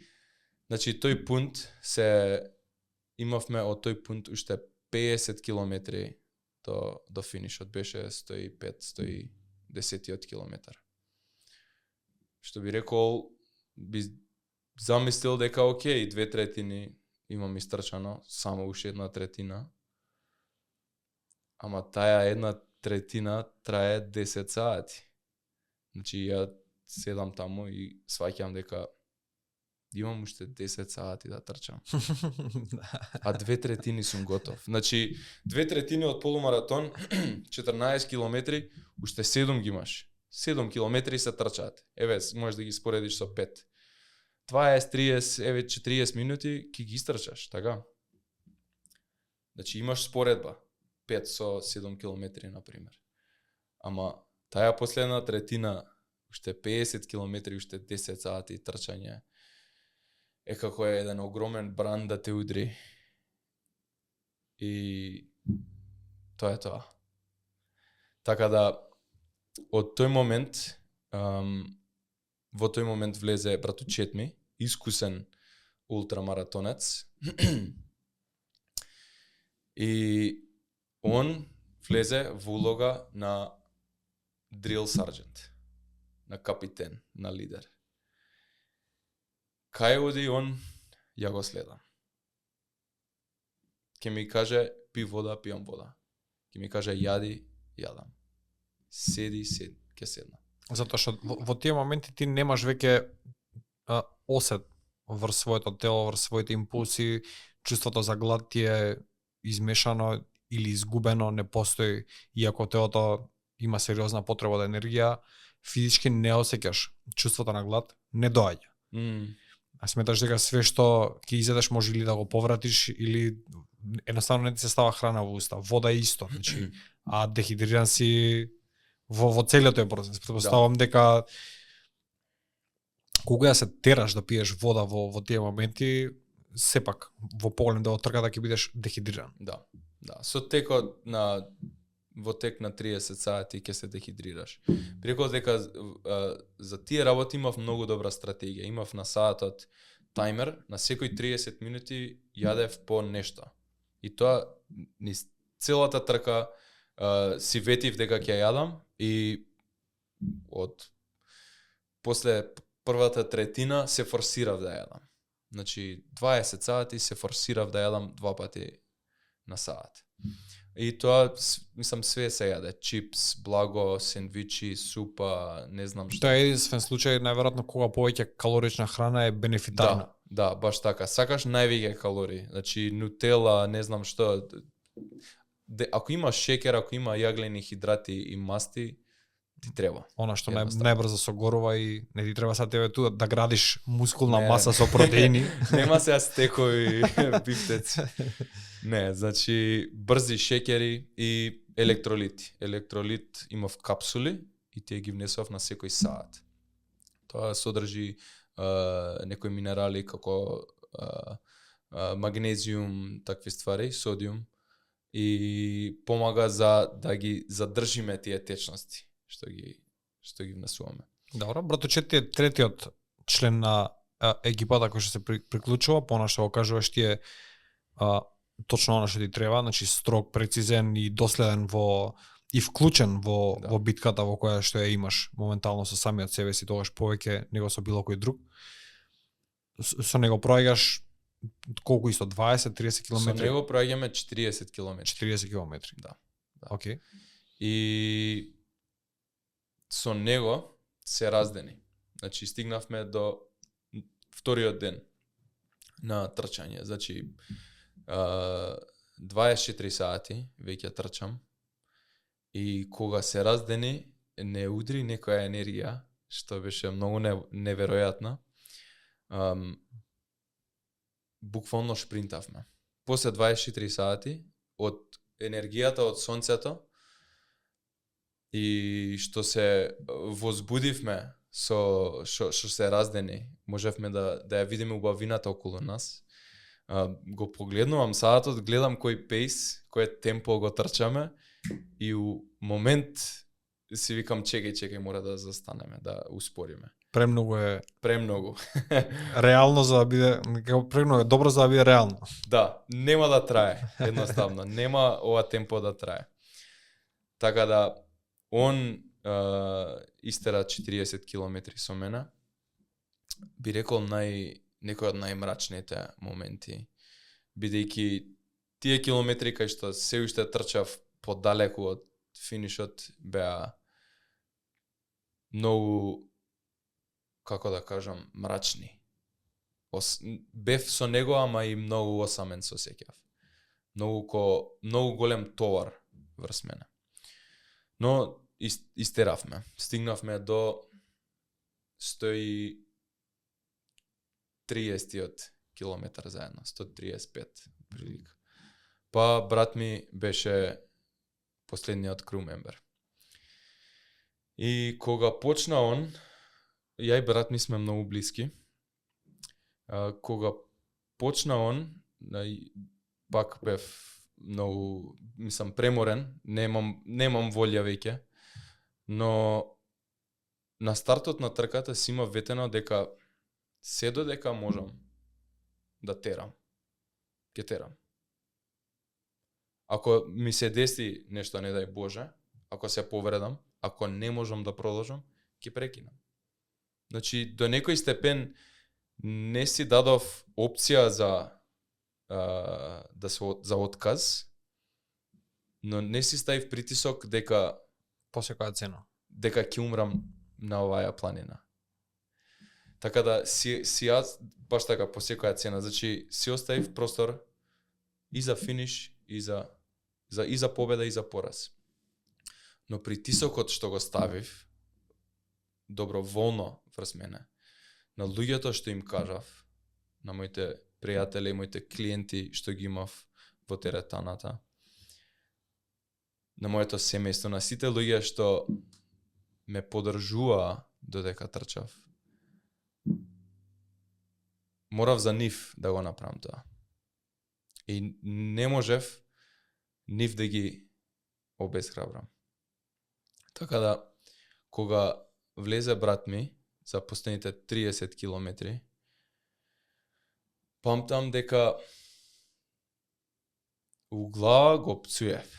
значи тој пункт имавме од тој пункт уште 50 километри до финишот, беше 105-110 километар. што би рекол, би замислил дека окей, 2/3 имам истрчано, само уште 1/3. Ама таа 1/3 трае 10 сати. Значи ја седам таму и сваќам дека имам уште 10 сати да трчам. А 2/3 сум готов. Значи 2/3 од полумаратон, 14 километри, уште 7 ги имаш. 7 километри се трчаат. Еве, можеш да ги споредиш со 5. 20, 30, еве 40 минути ќе ги истрчаш, така? Значи имаш споредба. 5 со 7 километри, например. Ама таа последна третина, уште 50 километри, уште 10 сати трчање, е како е еден огромен бран да те удри. И тоа е тоа. Така да, од тој момент, во тој момент влезе братучет ми, искусен ултрамаратонец. И он влезе во улога на drill sergeant, на капитен, на лидер. Кај оди он, ја го следам. Ке ми каже пи вода, пијам вода. Ке ми каже јади, јадам. Седи, ке седна. Затоа што во тие моменти ти немаш веќе осет врз своето тело, врз своите импулси, чувството за глад ти е измешано или изгубено, не постои, иако телото има сериозна потреба од енергија, физички не осеќаш чувството на глад, не доаѓа. А сметаш дека све што ќе изедеш може или да го повратиш или едноставно не ти се става храна во уста. Вода е исто, значи, а дехидриран си во целиот тој процес. Претпоставувам дека кога се тераш да пиеш вода во тие моменти, сепак во поголем дел од трката ќе бидеш дехидриран. Да. Во тек на 30 сати ќе се дехидрираш. Прекол дека за тие работи имав многу добра стратегија. Имав на саатот таймер, на секои 30 минути јадев по нешто. И тоа низ целата трка си ветив дека ќе јадам и од после првата третина се форсирав да јадам. Значи 20 сати се форсирав да јадам 2 пати на саат. И тоа, мислам, све се јаде. Чипс, благо, сендвичи, супа, не знам што. Тоа е единствен случај, најверојатно кога повеќе калорична храна е бенефитарна. Да, баш така. Сакаш највеќе калории. Значи, нутела, не знам што. Ако има шекер, ако има јаглени хидрати и масти, ти треба. Она што најбрзо согорува и не ти треба са тебе ту да градиш мускулна маса со протеини. Нема се стекови бифтеци. Не, значи брзи шекери и електролити. Електролит имав капсули и тие ги внесов на секој саат. Тоа содржи некои минерали како магнезиум, такви ствари, содиум и помага за да ги задржиме тие течности што ги внесуваме. Добро, братучет ти е третиот член на екипата кој што се приклучува, понашто го кажуваш ти е точно она што ти треба, значи строг, прецизен и доследен и вклучен во битката во која што ја имаш моментално со самиот себе си, тогаш повеќе него со било кој друг. Со него проаѓаш колку исто 20-30 км? Со него проаѓаме 40 км. 40 км. Да. Океј. И со него се раздени. Значи стигнавме до вториот ден на трчање. Значи 24 сати веќе трчам и кога се раздени не удри некоја енергија што беше многу неверојатна. Буквално шпринтавме. После 24 сати од енергијата од сонцето и што се возбудивме што се раздени, можевме да ја видиме убавината околу нас. Го погледнувам саатот, гледам кој пейс, кој темпо го трчаме и у момент си викам чекај, мора да застанеме, да успориме. Премногу е. Премногу. Реално за да биде, премногу е добро за да биде реално. Да, нема да трае, едноставно. Нема ова темпо да трае. Така да, он истера 40 километри со мене, би рекол некој од најмрачните моменти, бидејќи тие километри кај што се уште трчав подалеку од финишот беа многу, како да кажам, мрачни. Бев со него, ама и многу осамен се сеќав. Многу голем товар врз мене. Но истеравме. Стигнавме до 130 километар заедно, 135 прилика. Па брат ми беше последниот crew member. И кога почна он, ја и брат ми сме многу блиски. Кога почна он, пак бев многу, преморен, немам волја веќе, но на стартот на трката си има ветено дека се додека можам да терам, ќе терам. Ако ми се деси нешто, не дај Боже, ако се повредам, ако не можам да продолжам, ќе прекинам. Значи, до некој степен не си дадов опција за отказ, но не си ставив притисок дека по секоја цена. Дека ќе умрам на оваа планина. Така да си јас баш така по секоја цена, значи си оставив простор и за финиш и за победа и за пораз. Но притисокот што го ставив доброволно врз мене, на луѓето што им кажав, на моите пријатели, моите клиенти што ги имав во теретаната, на моето семејство, на сите луѓе што ме поддржуваа додека трчав, морав за нив да го направам тоа. И не можев нив да ги обезхрабрам. Така да, кога влезе брат ми за последните 30 километри, памтам дека у глава го пцуев.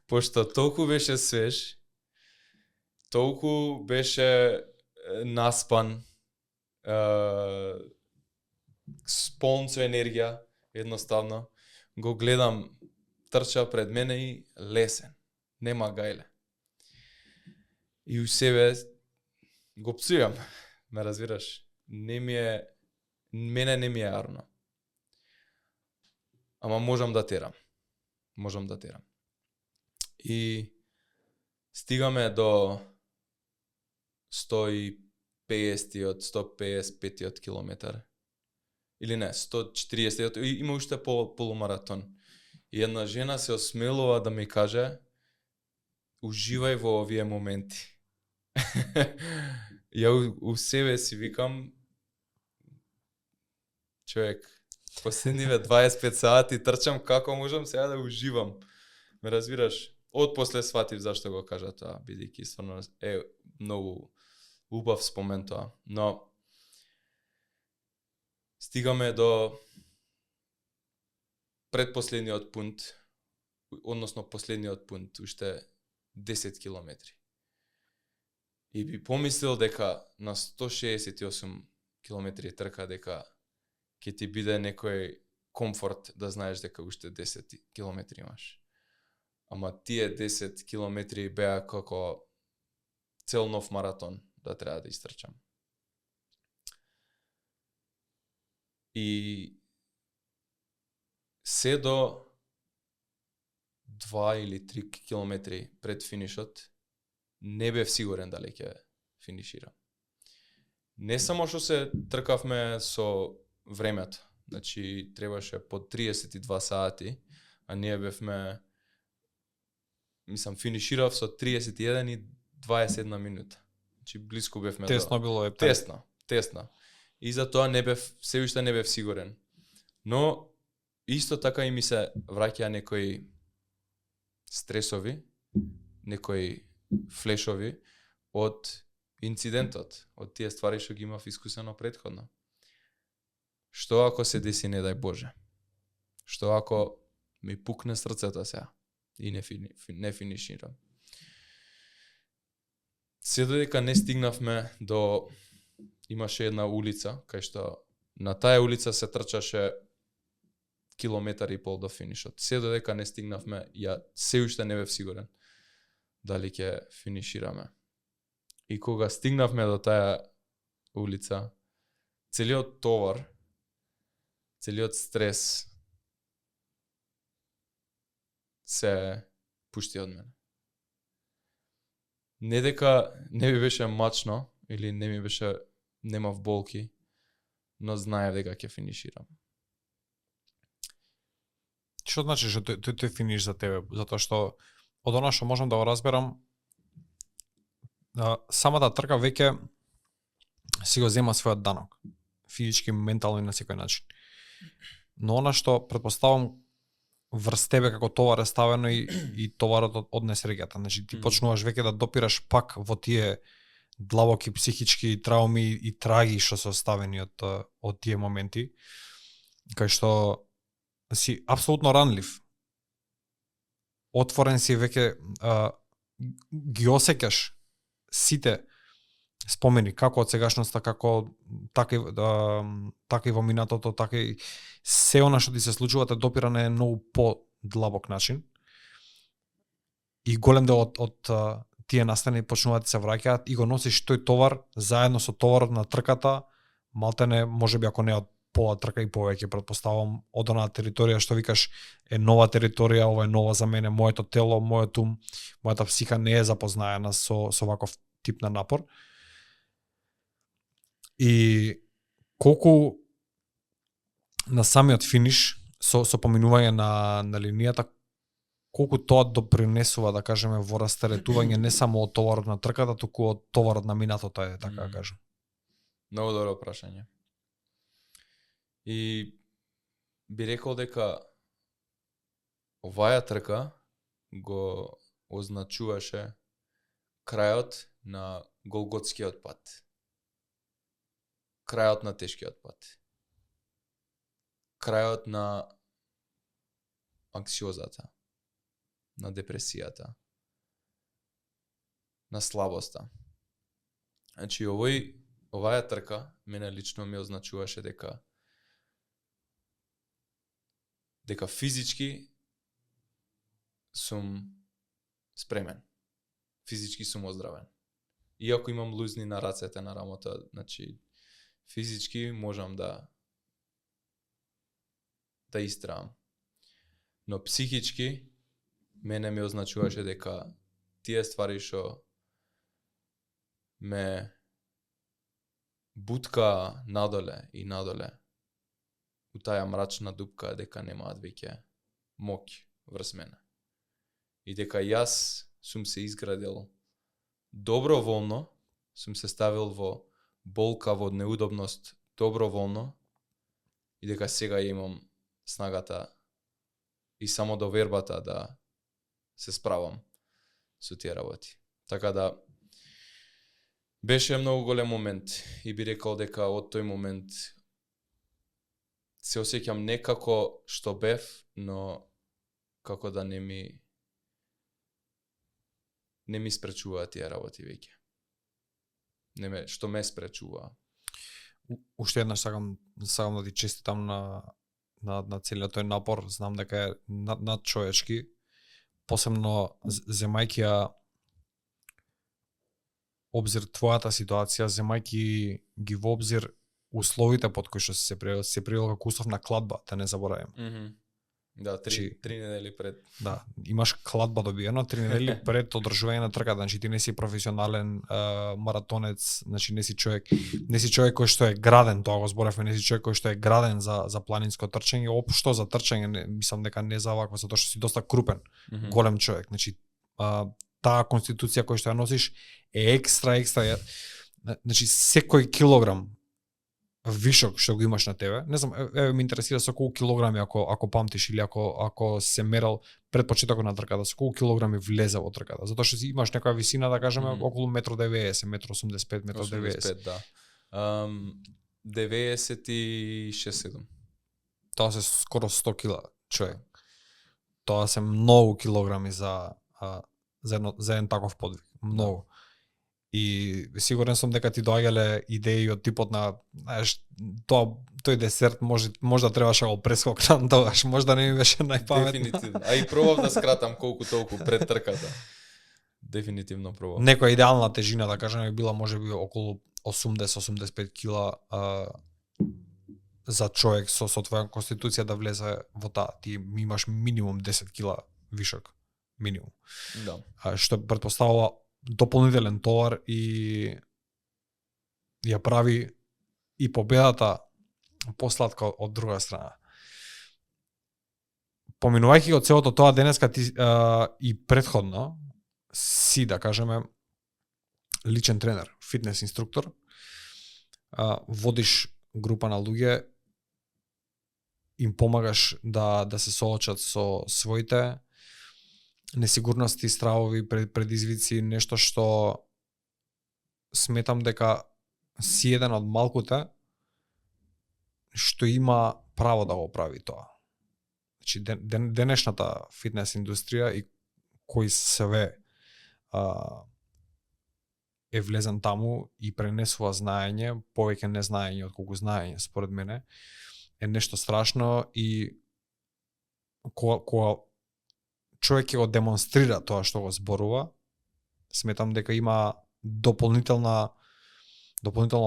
Пошто толку беше свеж, толку беше наспан, полн со енергија, едноставно. Го гледам, трча пред мене и лесен, нема гајле. И у себе го пцујам, ме разбираш. Мене не ми е арно. Ама можам да терам. И стигаме до 155 километар. Или не, 140, има уште полумаратон. И една жена се осмелува да ми каже: уживај во овие моменти. Ја у себе си викам: човек, последниве 25 сати трчам, како можам сега да уживам? Ме разбираш? Отпосле сватив зашто го кажа тоа, бидејќи стварно е многу убав спомен тоа. Но стигаме до предпоследниот пункт, односно последниот пункт, уште 10 километри. И би помислил дека на 168 километри трка дека ќе ти биде некој комфорт да знаеш дека уште 10 километри имаш. Ама тие 10 километри беа како цел нов маратон да треба да истрчам. И се до 2 или 3 километри пред финишот не бев сигурен дали ќе финиширам. Не само што се тркавме со времето, значи требаше по 32 сати, а ние бевме, финиширав со 31 и 21 минута. Значи близко бевме Тесно било е. Тесно. И за тоа се уште не бев сигурен. Но исто така и ми се враќаа некои стресови, некои флешови од инцидентот, од тие ствари што ги имав искусено претходно. Што ако се деси, не дај Боже? Што ако ми пукне срцето сега и не финиширам? Се додека не стигнавме до имаше една улица кај што на таа улица се трчаше километар и пол до финишот. Се додека не стигнавме, ја се уште не бев сигурен дали ќе финишираме. И кога стигнавме до таа улица, целиот товар, целиот стрес се пушти од мене. Не дека не ми беше мачно или не ми беше немав болки, но знаев дека ќе финиширам. Што значи што тој финиш за тебе? Затоа што од она што можам да го разберам, самата трка веќе си го зема својот данок. Физички, ментално и на секој начин. Но она што предпоставам врз тебе како товар е ставено и товарот од несреќата. Значи ти почнуваш веќе да допираш пак во тие длабоки психички трауми и траги што се оставени од тие моменти, кај што си апсолутно ранлив. Отворен си веќе, ги осеќаш сите спомени, како од сегашноста, како така и во минатото, така и се она што ти се случува те допира на многу по-длабок начин. И голем дел од тие настани почнуваат да се враќаат и го носиш тој товар заедно со товарот на трката, малтене можеби ако не од пола трка и повеќе, предпоставам од онаа територија што викаш е нова територија, ова е нова за мене, моето тело, мојот ум, мојата психа не е запознаена со ваков тип на напор. И колку на самиот финиш со поминување на линијата, колку тоа допринесува, да кажеме, во растаретување не само од товарот на трката, туку од товарот на минатото, е така да кажам. Многу добро прашање. И би рекол дека оваа трка го означуваше крајот на голготскиот пат. Крајот на тешкиот пат. Крајот на анксиозата, на депресијата, на слабоста. Значи, оваа трка мене лично ми означуваше дека физички сум спремен. Физички сум оздравен. Иако имам лузни на рацете, на рамото, значи физички можам да истравам. Но психички мене ми означуваше дека тие ствари што ме бутка надоле и надоле у таја мрачна дупка, дека немаат веќе моќ врз мене. И дека јас сум се изградил доброволно, сум се ставил во болка, во неудобност доброволно, и дека сега имам снагата и само довербата да се справам со тие работи. Така да беше многу голем момент и би рекол дека од тој момент се осеќам не како што бев, но како да не ми спречуваат тие работи веќе. Што ме спречува. Уште еднаш сакам да ти честитам на целиот тој напор. Знам дека е надчовечки, посебно земајќи обзир твојата ситуација, земајќи ги во обзир условите под кои што се пријавил како услов на кладба, да не заборавам. Да, 3 недели пред. Да, имаш кладба добиено 3 недели пред одржување на трката, значи ти не си професионален маратонец, значи не си човек кој што е граден, тоа го зборевме, не си човек кој што е граден за планинско трчање, општо за трчање, мислам дека не за вакво, затоа што си доста крупен, голем човек, значи таа конституција која што ја носиш е екстра, значи секој килограм вишок што го имаш на тебе, не знам, ме интересира со колку килограми ако памтиш или ако се мерал пред почетокот на трката, со колку килограми влезе во трката, затоа што си имаш некоја висина, да кажеме, околу 1,90 м, 1,85 м, 1,90 да. 96-7. Тоа се скоро 100 кила човек. Тоа се многу килограми за еден таков подвиг, многу. И сигурен сум дека ти доаѓале идеи од типот на, знаеш, тој десерт можда требаше да го прескокнам тогаш, можда не ми беше најпаметно. Дефинитивно. А и пробав да скратам колку толку пред трката. Дефинитивно пробав. Некоја идеална тежина, да кажеме, била можеби околу 80-85 кила за човек со твоја конституција да влезе во таа. Ти имаш минимум 10 кила вишок. Минимум. Да. Што претпоставува дополнителен товар и ја прави и победата посладка од друга страна. Поминувајќи од целото тоа денеска ти и претходно си, да кажеме, личен тренер, фитнес инструктор, водиш група на луѓе, им помагаш да се соочат со своите несигурности, стравови, предизвици, нешто што сметам дека си еден од малкуте што има право да го прави тоа. Значи, денешната фитнес индустрија и кој све е влезен таму и пренесува знаење, повеќе незнаење отколку знаење, според мене, е нешто страшно и кога човек ќе го демонстрира тоа што го зборува, сметам дека има дополнително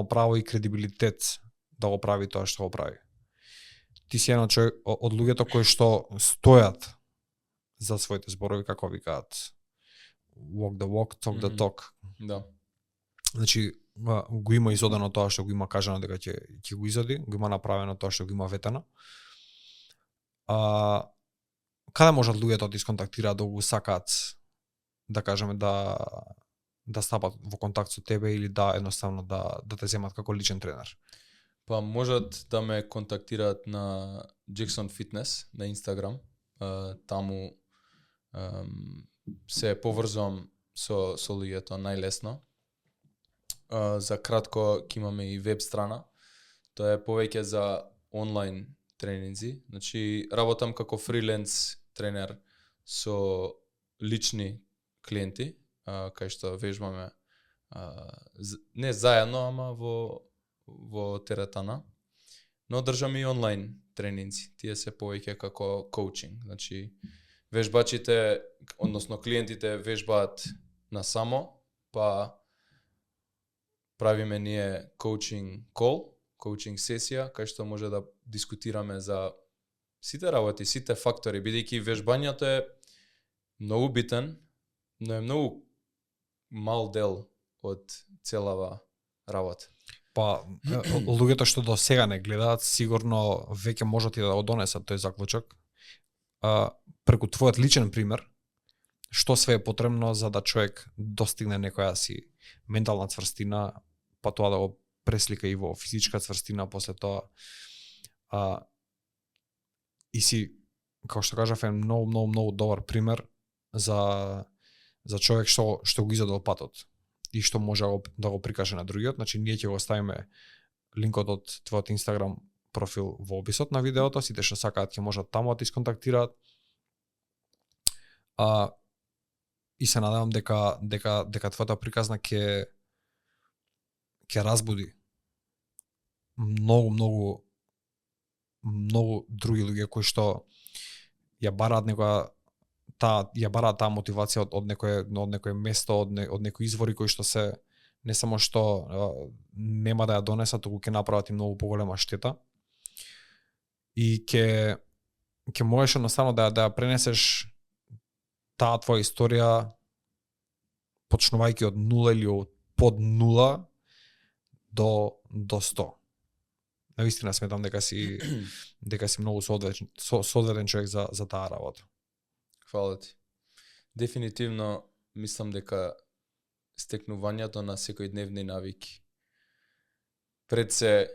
право и кредибилитет да го прави тоа што го прави. Ти си еден човек од луѓето кои што стојат за своите зборови, како викаат, walk the walk, talk the talk. Да. Значи, го има изодено тоа што го има кажано дека ќе го изоди, го има направено тоа што го има ветено. Каде можат луѓето да исконтактираат, да го сакаат, да кажеме, да стапат во контакт со тебе или да едноставно да те земат како личен тренер? Па можат да ме контактираат на Jackson Fitness на Instagram. Таму се поврзувам со луѓето најлесно. За кратко ќе имаме и веб страна. Тоа е повеќе за онлайн тренинзи. Значи работам како фриленс тренер со лични клиенти, кај што вежбаме не заедно, ама во теретана. Но држам и онлайн тренинзи. Тие се повеќе како коучинг. Значи вежбачите, односно клиентите вежбаат на само, па правиме ние коучинг кол, коучинг сесија, кај што може да дискутираме за сите работи, сите фактори, бидејќи вежбањето е многу битен, но е многу мал дел од целава работа. Па, луѓето што до сега не гледаат, сигурно веќе можат и да го донесат тој заклучок. Преку твојот личен пример, што све е потребно за да човек достигне некоја си ментална цврстина, па тоа да го преслика и во физичка цврстина после тоа. И си, како што кажав, е многу добар пример за човек што го изодел патот и што може да го прикаже на другиот. Значи, ние ќе го оставиме линкот од твојот Instagram профил во описот на видеото, сите што сакаат ќе можат таму да те исконтактираат. И се надевам дека твојата приказна ќе разбуди многу други луѓе кои што ја бараат таа мотивација од некое место, од некои извори кои што се не само што нема да ја донесат, туку ќе направат и многу поголема штета. И ќе можеш едноставно да ја пренесеш таа твоја историја почнувајќи од 0 или од под 0 до 100. Навистина сметам дека си многу соодветен човек за таа работа. Фала ти. Дефинитивно мислам дека стекнувањето на секојдневни навики пред се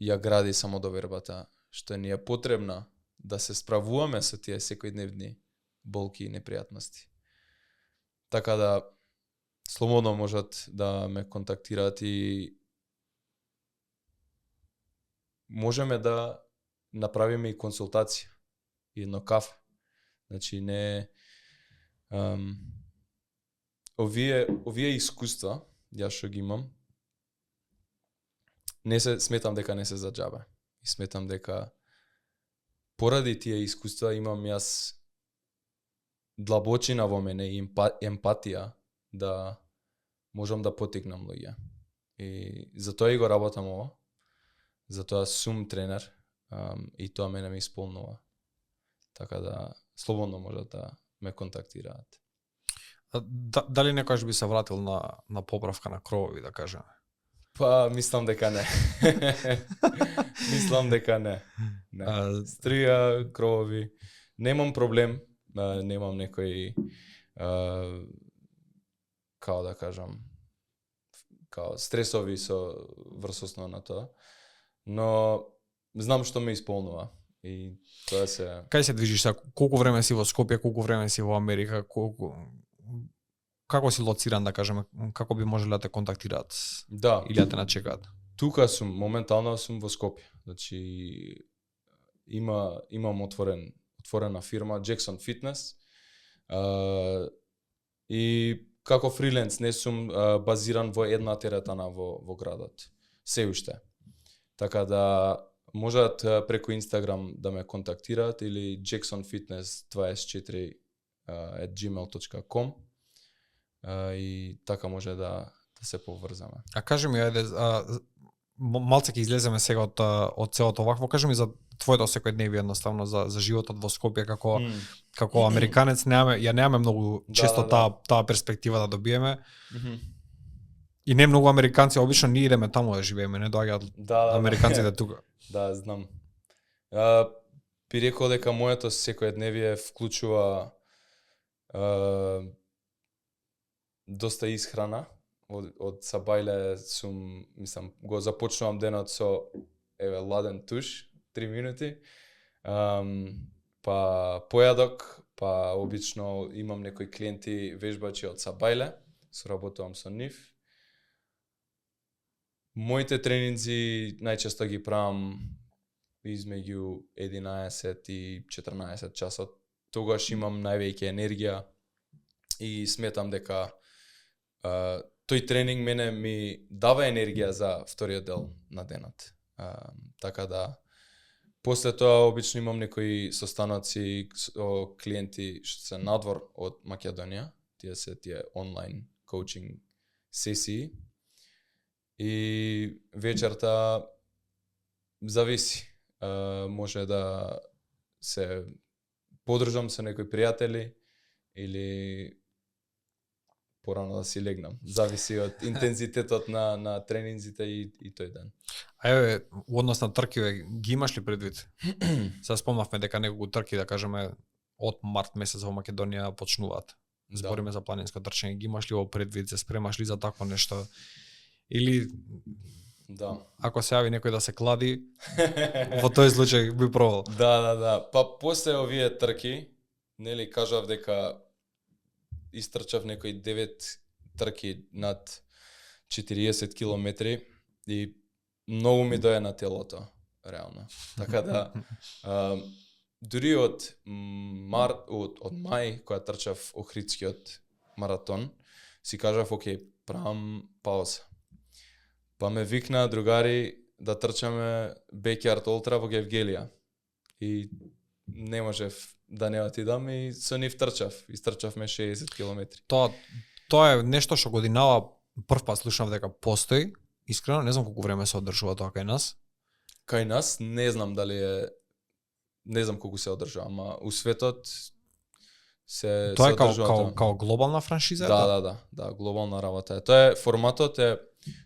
ја гради самодовербата, што ни е потребна да се справуваме со тие секојдневни болки и непријатности. Така да слободно можат да ме контактираат и можеме да направиме и консултација, едно кафе. Значи не овие искуства јас што ги имам, сметам дека не се за џабе. И сметам дека поради тие искуства имам јас длабочина во мене и емпатија да можам да потикнам луѓе. И затоа и го работам ова. Затоа сум тренер и тоа мене ме исполнува. Така да слободно можат да ме контактираат. Дали некојаш би се вратил на поправка на кровови, да кажеме? Па, мислам дека не. Мислам дека не. Стрија, кровови. Немам проблем, немам некој као да кажам, као стресови врз основа на тоа. Но знам што ме исполнува. И тоа се... Кај се движиш сега? Колку време си во Скопје, колку време си во Америка, како си лоциран, да кажеме, како би можеле да те контактираат? Да. Или да те начекаат? Тука сум, моментално сум во Скопје. Значи имам отворена фирма Jackson Fitness. И како фриленс не сум базиран во една теретана во градот. Се уште. Така да можат преку Инстаграм да ме контактираат или jacksonfitness24@gmail.com и така може да се поврзаме. А кажи ми, ајде, малце ќе излеземе сега од целото вакво, кажи ми за твоето секојдневие едноставно, за животот во Скопје како американец, немаме многу често таа перспектива да добиеме. И не многу американци, обично ние идеме таму да живееме, не доаѓаат американците тука. Да, знам. Би рекол дека моето секојдневие вклучува доста исхрана. Од сабајле сум, мислам, го започнувам денот со ладен туш, 3 минути. Па појадок, па обично имам некои клиенти вежбачи од сабајле, соработувам со нив. Моите тренинзи најчесто ги правам измеѓу 11 и 14 часот. Тогаш имам највеќе енергија и сметам дека тој тренинг мене ми дава енергија за вториот дел на денот. Така да после тоа обично имам некои состаноци со клиенти што се надвор од Македонија, тие онлайн коучинг сесии. И вечерта зависи. Може да се подржам со некои пријатели или порано да си легнам. Зависи од интензитетот на тренинзите и тој ден. А еве, во однос на тркиве, ги имаш ли предвид? Сега спомнавме дека неколку трки, да кажеме, од март месец во Македонија почнуваат. Збориме за планинско трчање. Ги имаш ли во предвид, се спремаш ли за такво нешто? Или ако се јави некој да се клади, во тој случај би пробал? Да. Па после овие трки, нели кажав дека истрчав некои 9 трки над 40 километри и многу ми доја на телото, реално. Така да, дури од мај, која трчав Охридскиот маратон, си кажав, окей, правам пауза. Па ме викна другари да трчаме Backyard Ultra во Гевгелија. И не можев да не отидам и со нив трчав. Истрчавме 60 километри. Тоа е нешто што годинава прв пат слушнав дека постои. Искрено не знам колку време се одржува тоа кај нас. Кај нас не знам дали е, не знам колку се одржува, ама у светот се тоа е одржува. као глобална франшиза? Да, глобална работа е. Тоа е форматот е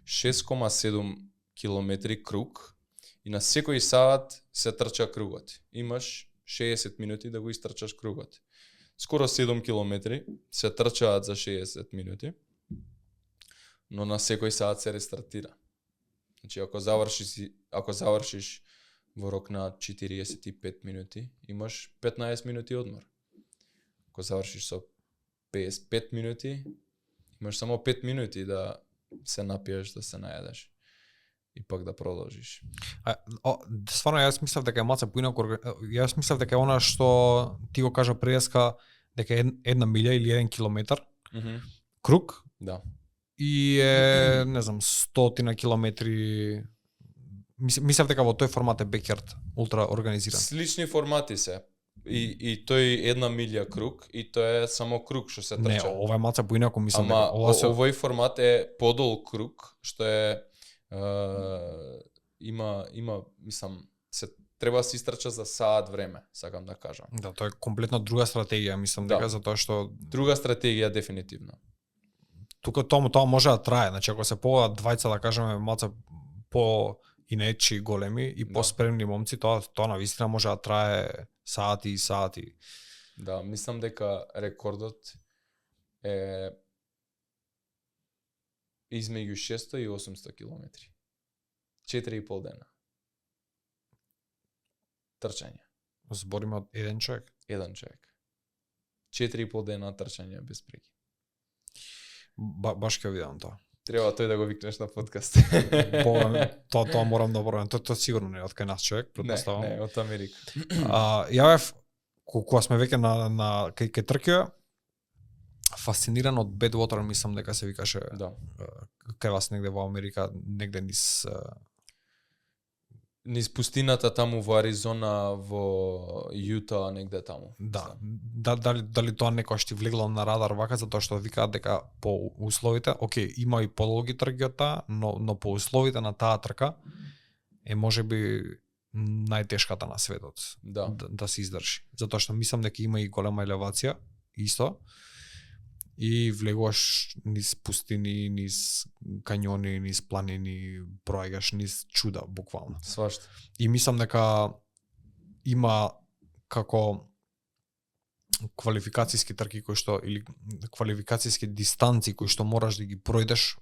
6,7 километри круг и на секој саат се трча кругот. Имаш 60 минути да го истрчаш кругот. Скоро 7 километри се трчаат за 60 минути, но на секој саат се рестартира. Значи, ако завршиш во рок на 45 минути, имаш 15 минути одмор. Ако завршиш со 55 минути, имаш само 5 минути да се напиеш, да се најадеш и пак да продолжиш. Стварно, јас мислев дека е малце поинаку. Јас мислев дека е она што ти го кажа преска, дека е 1 милја или 1 километар круг. Да. и е, не знам, 100 километри. Мислев дека во тој формат е бекјард ултра организиран. Слични формати се. И тој 1 милја круг и тоа е само круг што се Не, трча. ова е маца поинаку, мислам дека Ама ова се овој формат е подол круг што е има мислам се треба да се истрча за саат време, сакам да кажам. Да, тоа е комплетно друга стратегија, мислам Да. дека затоа што Друга стратегија дефинитивно. тука тоа може да трае, значи ако се погодат двајца да кажеме маца по инечи големи и Да. поспремни момци, тоа навистина може да трае сати и сати. Да, мислам дека рекордот е измеѓу 600 и 800 километри. 4,5 дена. Трчање. Збориме од еден човек. Еден човек. 4,5 дена трчање без преки. Баш ќе видам тоа. Треба тој да го викнеш на подкаст. Тоа морам да пробам. Тоа сигурно не е од кај нас човек, Не, претпоставам. не, од Америка. Јавев кога сме веќе на кај тркија, фасциниран од Бедвотер, мислам дека се викаше Да. кај вас негде во Америка, негде низ Низ пустината таму во Аризона, во Јута, негде таму. да, дали тоа некој ти влегло на радар вака, затоа што викаат дека по условите, окей, има и подолги трки од таа, но по условите на таа трка е можеби најтешката на светот да се издржи. Затоа што мислам дека има и голема елевација, исто, и влегуваш низ пустини, низ кањони, низ планини, проаѓаш низ чуда, буквално. Свашта. И мислам дека има како квалификацијски трки кои што или квалификацијски дистанци кои што мораш да ги пројдеш,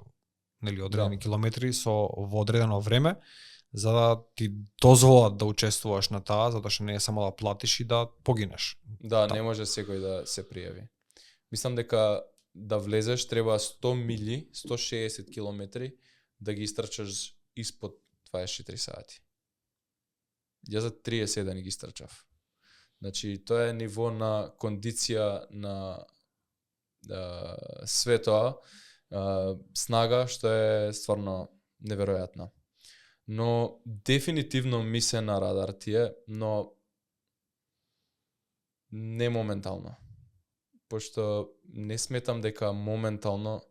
нели, одредени километри во одредено време, за да ти дозволат да учествуваш на таа, затоа што не е само да платиш и да погинеш. Да, не може секој да се пријави. Мислам дека да влезеш треба 100 мили, 160 километри да ги истрчаш испод 24 сати. Ја за 31 ги истрчав. Значи, тоа е ниво на кондиција на све тоа, снага што е стварно неверојатна. Но дефинитивно ми се на радар тие, но не моментално. Пошто не сметам дека моментално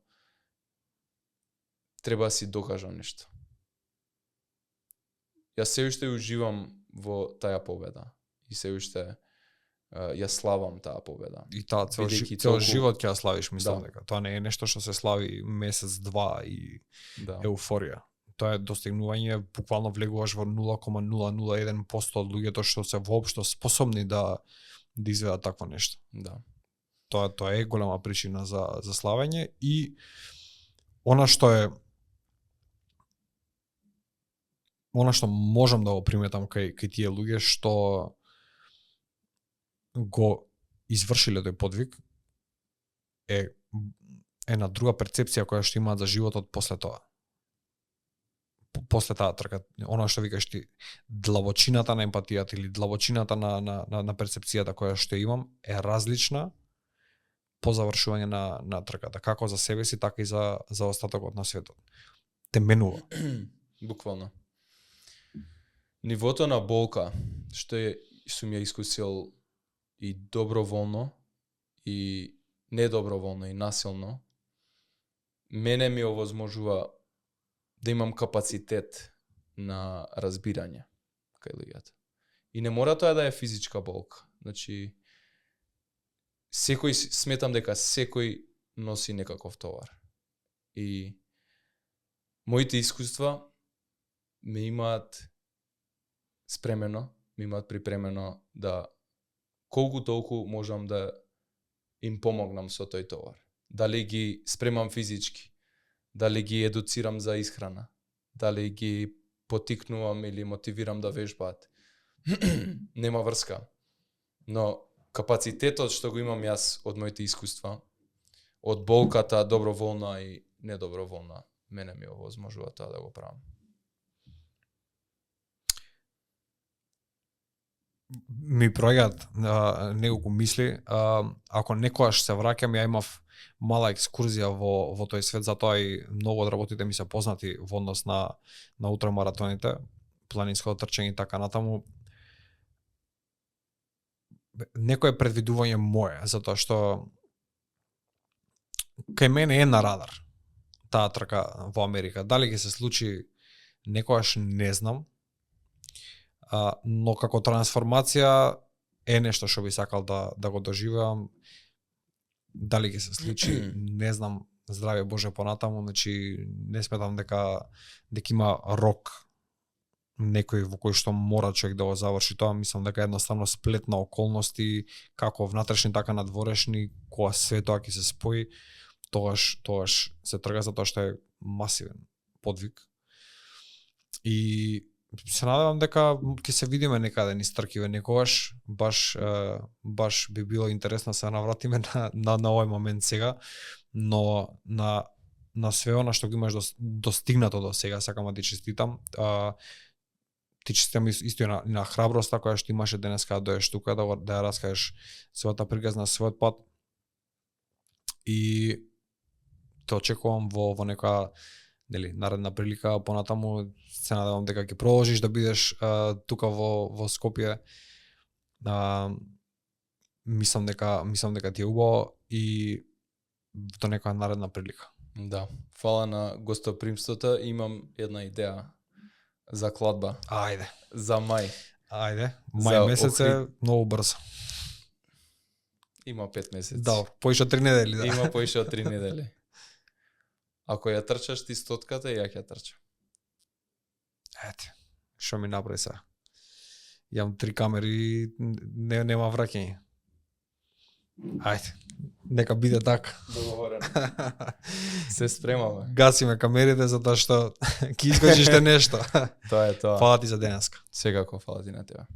треба да си докажам нешто. Јас се уште уживам во таа победа и се уште ја славам таа победа. И таа цел живот ќе ја славиш, мислам дека. Тоа не е нешто што се слави месец, два и еуфорија. Тоа е достигнување, буквално влегуваш во 0,001% од луѓето што се воопшто способни да изведат такво нешто. Да. Тоа е голема причина за славење и она што можам да го приметам кај тие луѓе што го извршиле тој подвиг е една друга перцепција која што имаат за животот после тоа. После таа трка, она што викаш ти, длабочината на емпатијата или длабочината на перцепцијата која што имам е различна по завршување на трката, како за себе си, така и за остатокот на светот. Те менува. Буквално. Нивото на болка, што сум ја искусил и доброволно, и недоброволно, и насилно, мене ми овозможува да имам капацитет на разбирање кај луѓето. И не мора тоа да е физичка болка. Значи, сметам дека секој носи некаков товар. И моите искуства ме имаат спремено, ме имаат припремено да колку толку можам да им помогнам со тој товар. Дали ги спремам физички, дали ги едуцирам за исхрана, дали ги потикнувам или мотивирам да вежбаат. Нема врска. Но капацитетот што го имам јас од моите искуства, од болката доброволна и недоброволна, мене ми овозможува тоа да го правам. ми проаѓаат неколку мисли. Ако некогаш се враќам, ја имав мала екскурзија во тој свет, затоа и многу од работите ми се познати во однос на ултрамаратоните, планинско трчање и така натаму. Некое предвидување мое, затоа што кај мене е на радар таа трка во Америка. Дали ќе се случи некогаш не знам, но како трансформација е нешто што би сакал да го доживеам. Дали ќе се случи, не знам, здраве Боже понатаму, значи не сметам дека има рок некој во кој што мора човек да го заврши тоа. Мислам дека едноставно сплет на околности, како внатрешни, така надворешни, кога све тоа ќе се спои, тогаш се трга, затоа што е масивен подвиг. И се надевам дека ќе се видиме некаде низ тркиве некогаш. Баш би било интересно се навратиме на овој момент сега, но на све она што го имаш достигнато до сега, сакам да ти честитам. Ти честитам исто и на храброста која што имаше денеска да доеш тука, да ја раскажеш својата приказна, својот пат. И те очекувам во некоја наредна прилика понатаму. Се надевам дека ќе продолжиш да бидеш тука во Скопје. Мислам дека ти е убаво и до некоја наредна прилика. Да, фала на гостопримството. Имам една идеја за кладба. Ајде. За мај. Ајде. Мај месец е многу брзо. Има 5 месеци. Да, поише од 3 недели. Да. Има поише од 3 недели. Ако ја трчаш ти стотката, ја ќе трчам. Ете, што ми направи сега? Јам 3 камери, нема враќање. Ајде, нека биде така. Договорено. Се спремаме. Гасиме камерите затоа што ќе искочиште нешто. Тоа е тоа. Фала ти за денеска. Секако, фала ти на тебе.